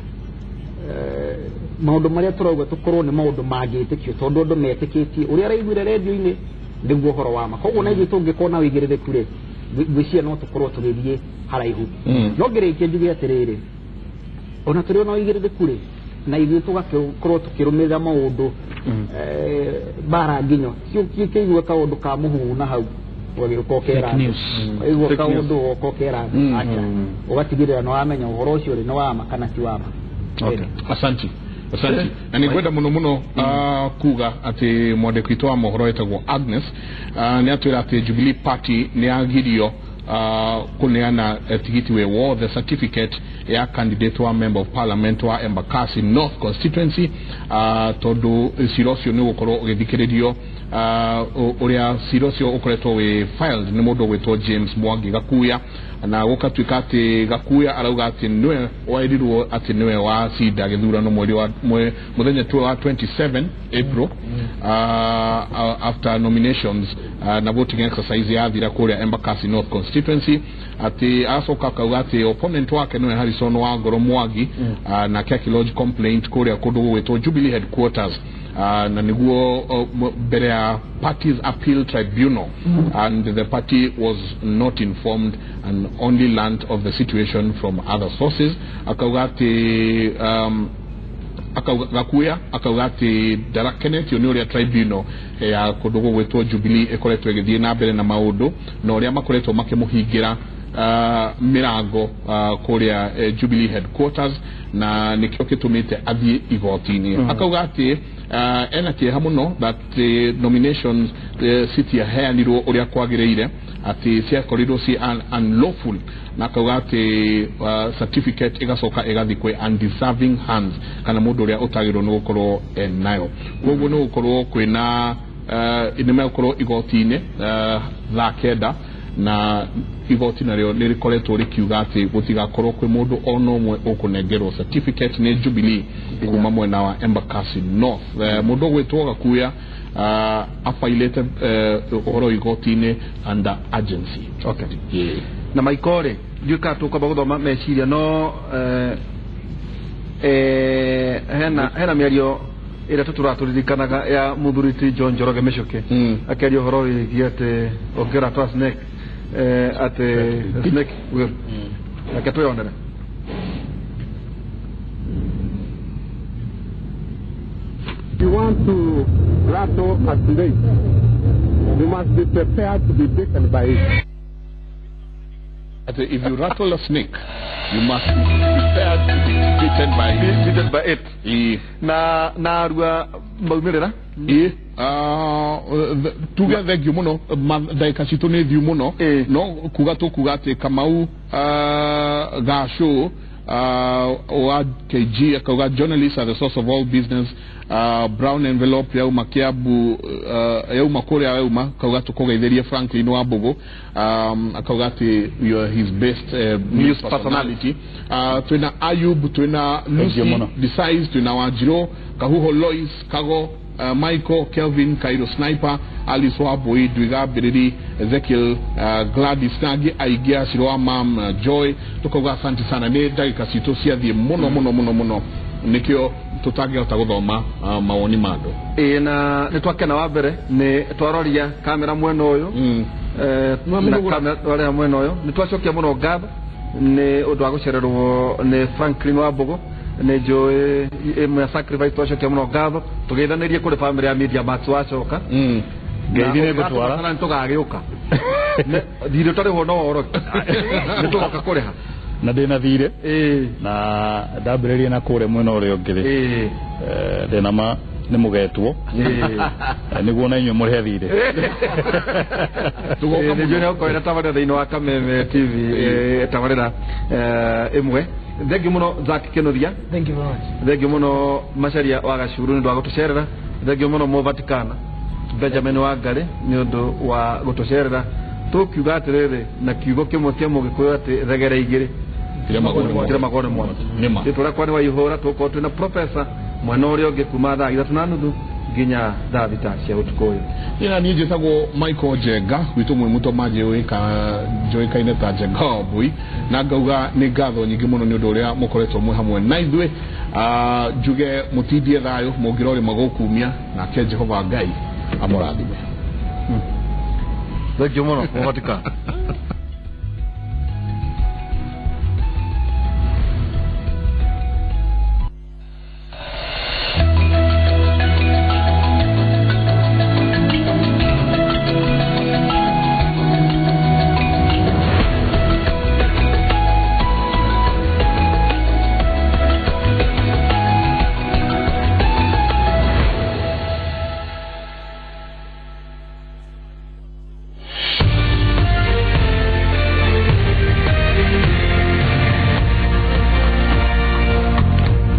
Speaker 7: Maũndũ marĩa tũrauga tũkorwo nĩ maũndũ mangĩtĩkio, tondũ andũ metĩkĩtie ũrĩa araiguire rendio-inĩ nĩguo ũhoro wa ma. Koguo na ithuĩ tũngĩkorwo na ũigĩrĩrĩku rĩ, ngwĩciria no tũkorwo tũgĩthiĩ haraihu. No ngĩrĩkia njuge atĩrĩrĩ, ona tũrĩ ona ũigĩrĩrĩku rĩ, na ithuĩ tũgakorwo tũkĩrũmĩrĩra maũndũ, mbara nginyo kĩigua kaũndũ ka mũhuhu na hau ũgagĩũka ũkera andũ. Waigua
Speaker 2: Fake news.
Speaker 7: kaũndũ ũgoka ũkera andũ, acha ũgatigĩrĩra nĩ wamenya ũhoro ũcio rĩ nĩ wa ma kana ti wa ma.
Speaker 1: Okay. Asanti, asanti. Na nĩ ngwenda mũno mũno kuga atĩ mwandĩki witũ wa mohoro wetagwo Agnes nĩ atwĩra atĩ Jubilee Party nĩ yagirio kũneana tigiti wĩ wothe, certificate ya candidate wa member of parliament wa Embakasi North constituency, tondũ cira ũcio nĩ ũgũkorwo ũgĩthikĩrĩrio, ũrĩa cira ũcio ũkoretwo wĩ filed nĩ mũndũ ũgwĩtwo James Mwangi Gakuya, na gũkatuĩka atĩ Gakuya arauga atĩ nĩwe werirwo atĩ nĩwe wacinda gĩthurano mweri wa mũthenya tu wa 27 April, after nominations na voting exercise yathira kũrĩa Embakasi North constituency. Atĩ acoka akauga atĩ opponent wake nĩwe Harrison Wangoro Mwangi, nake akĩlodge complaint kũrĩa kũndũ gũgwĩtwo Jubilee headquarters, na nĩguo mbere ya Parties Appeal Tribunal, and the party was not informed and only learnt of the situation from other sources. Akauga atĩ akauga Gakuya akauga atĩ ndarakenetio nĩ ũrĩa tribunal ya kũndũ gũgwĩtwo Jubilee ĩkoretwo ĩgĩthiĩ na mbere na maũndũ na ũrĩa makoretwo makĩmũhingĩra. Mĩrango kũrĩa Jubilee headquarters, na nĩkĩo gĩtũmĩte athiĩ igoti-inĩ. Akauga atĩ ena kĩeha mũno that nominations citiaheanirwo ũrĩa kwagĩrĩire, atĩ ciakorirwo ci unlawful, na akauga atĩ certificate ĩgacoka ĩgathiĩ kwĩ undeserving hands, kana mũndũ ũrĩa ũtagĩrĩirwo nĩ gũkorwo nayo. Koguo nĩ gũkorwo kwĩna nĩ megũkorwo igoti-inĩ thaa 9, na igoti narĩo nĩ rĩkoretwo rĩkiuga atĩ gũtigakorwo kwĩ mũndũ ona ũmwe ũkũnengerwo certificate nĩ Jubilee kuma mwena wa Embakasi North. Mũndũ ũgwĩtwo Gakuya abailĩte ũhoro igoti-inĩ under urgency.
Speaker 2: Okay. Na Michael rĩ, ndiũĩ kana tũkwamba gũthoma meciria, no hena mĩario ĩrĩa tũtũratũririkanaga ya mũthuri ti John Njoroge Mĩcuke, akĩaria ũhoro wĩgiĩ atĩ ũngĩra twa snake, atĩ snake will reke twĩyonere.
Speaker 8: If you want to rattle a snake, you must be prepared to be bitten by it.
Speaker 1: If you rattle a snake, you must be prepared to be bitten by it.
Speaker 2: Bitten by it. Na narua maumĩrĩra?
Speaker 1: Tuge thengio mũno, ndagĩka citũ nĩ thiu mũno, no kuga tũkuga atĩ Kamau Gacũ wa KG akauga journalists are the source of all business. Brown envelope yauma Kiambu, yauma kũrĩa yauma, akauga tũkũgeithĩrie Franklin Wambugu, akauga atĩ you are his best news personality. Twĩna Ayub, twĩna Lucy Decides, twĩna Wanjirũ Kahuho, Lois Kago, Michael, Kelvin, Cairo Sniper, Alice Wabui, Ndwiga Mbiriri, Ezekiel, Gladys Nagi, aingĩ a Ciroa Mam, Joy, tukauga asante sana. Nĩ ndagĩka citũ ciathiĩ mũno mũno mũno mũno, nĩkĩo tũtangĩhota gũthoma mawoni ma andũ.
Speaker 2: Ĩĩ, na nĩ twakena. Wa mbere nĩ twaroria kamera mwena ũyũ, na kamera twarĩa mwena ũyũ, nĩ twacokia mũno ngatho nĩ ũndũ wa gũcererwo nĩ Franklin Wambugu, nĩ njũĩ ĩmwe ya sacrifice. Twacokia mũno ngatho, tũgeithanĩrie kũrĩ family ya Media Max wacoka.
Speaker 3: Ngeithi nĩ ngũtwara.
Speaker 2: Nĩ tũgagĩũka, thirĩ ũtarĩhwo no woroke, nĩ tũgoka kũrĩha.
Speaker 3: Na ndĩna thirĩ na ndambĩrĩrie na kũrĩa mwena ũrĩa ũngĩ rĩ, ndĩna ma nĩ mũgetwo nĩguo na inyuĩ mũrĩhe thirĩ.
Speaker 2: Nĩ njũĩ nĩ ũkorwo tabarĩra thĩinĩ wa Kameme TV, tabarĩra ĩmwe. Thengiũ mũno Zack Kĩnuthia.
Speaker 4: Thank you very much.
Speaker 2: Thengiũ mũno Macharia wa Gacuru nĩ ũndũ wa gũtũcerera. Thengiũ mũno Mũvatikana Benjamin Wangari nĩ ũndũ wa gũtũcerera. Tũkiuga atĩrĩrĩ na kiugo kĩmwe kĩa Mũgĩkũyũ atĩ thegere igĩrĩ kĩrĩa magũrũ nĩ mwaki. Rĩtwa rĩakwa nĩ Waihũra, tũgũkorwo twĩna professor mwena ũrĩa ũngĩ kuma thaa 3:30 nginya thaa 6 cia ũtukũ ũyũ.
Speaker 1: Ĩna niĩ njĩtagwo Michael Njenga, gwitũ mwĩ mũto njũĩkaine ta Njenga Wambui, na ngauga nĩ ngatho nyingĩ mũno nĩ ũndũ ũrĩa mũkoretwo mwĩ hamwe na ithuĩ. Njuge mũtindie thayũ, mũngĩrorĩ magũkumia, nake Jehova Ngai amũrathime.
Speaker 2: Thengiũ mũno Mũvatikana.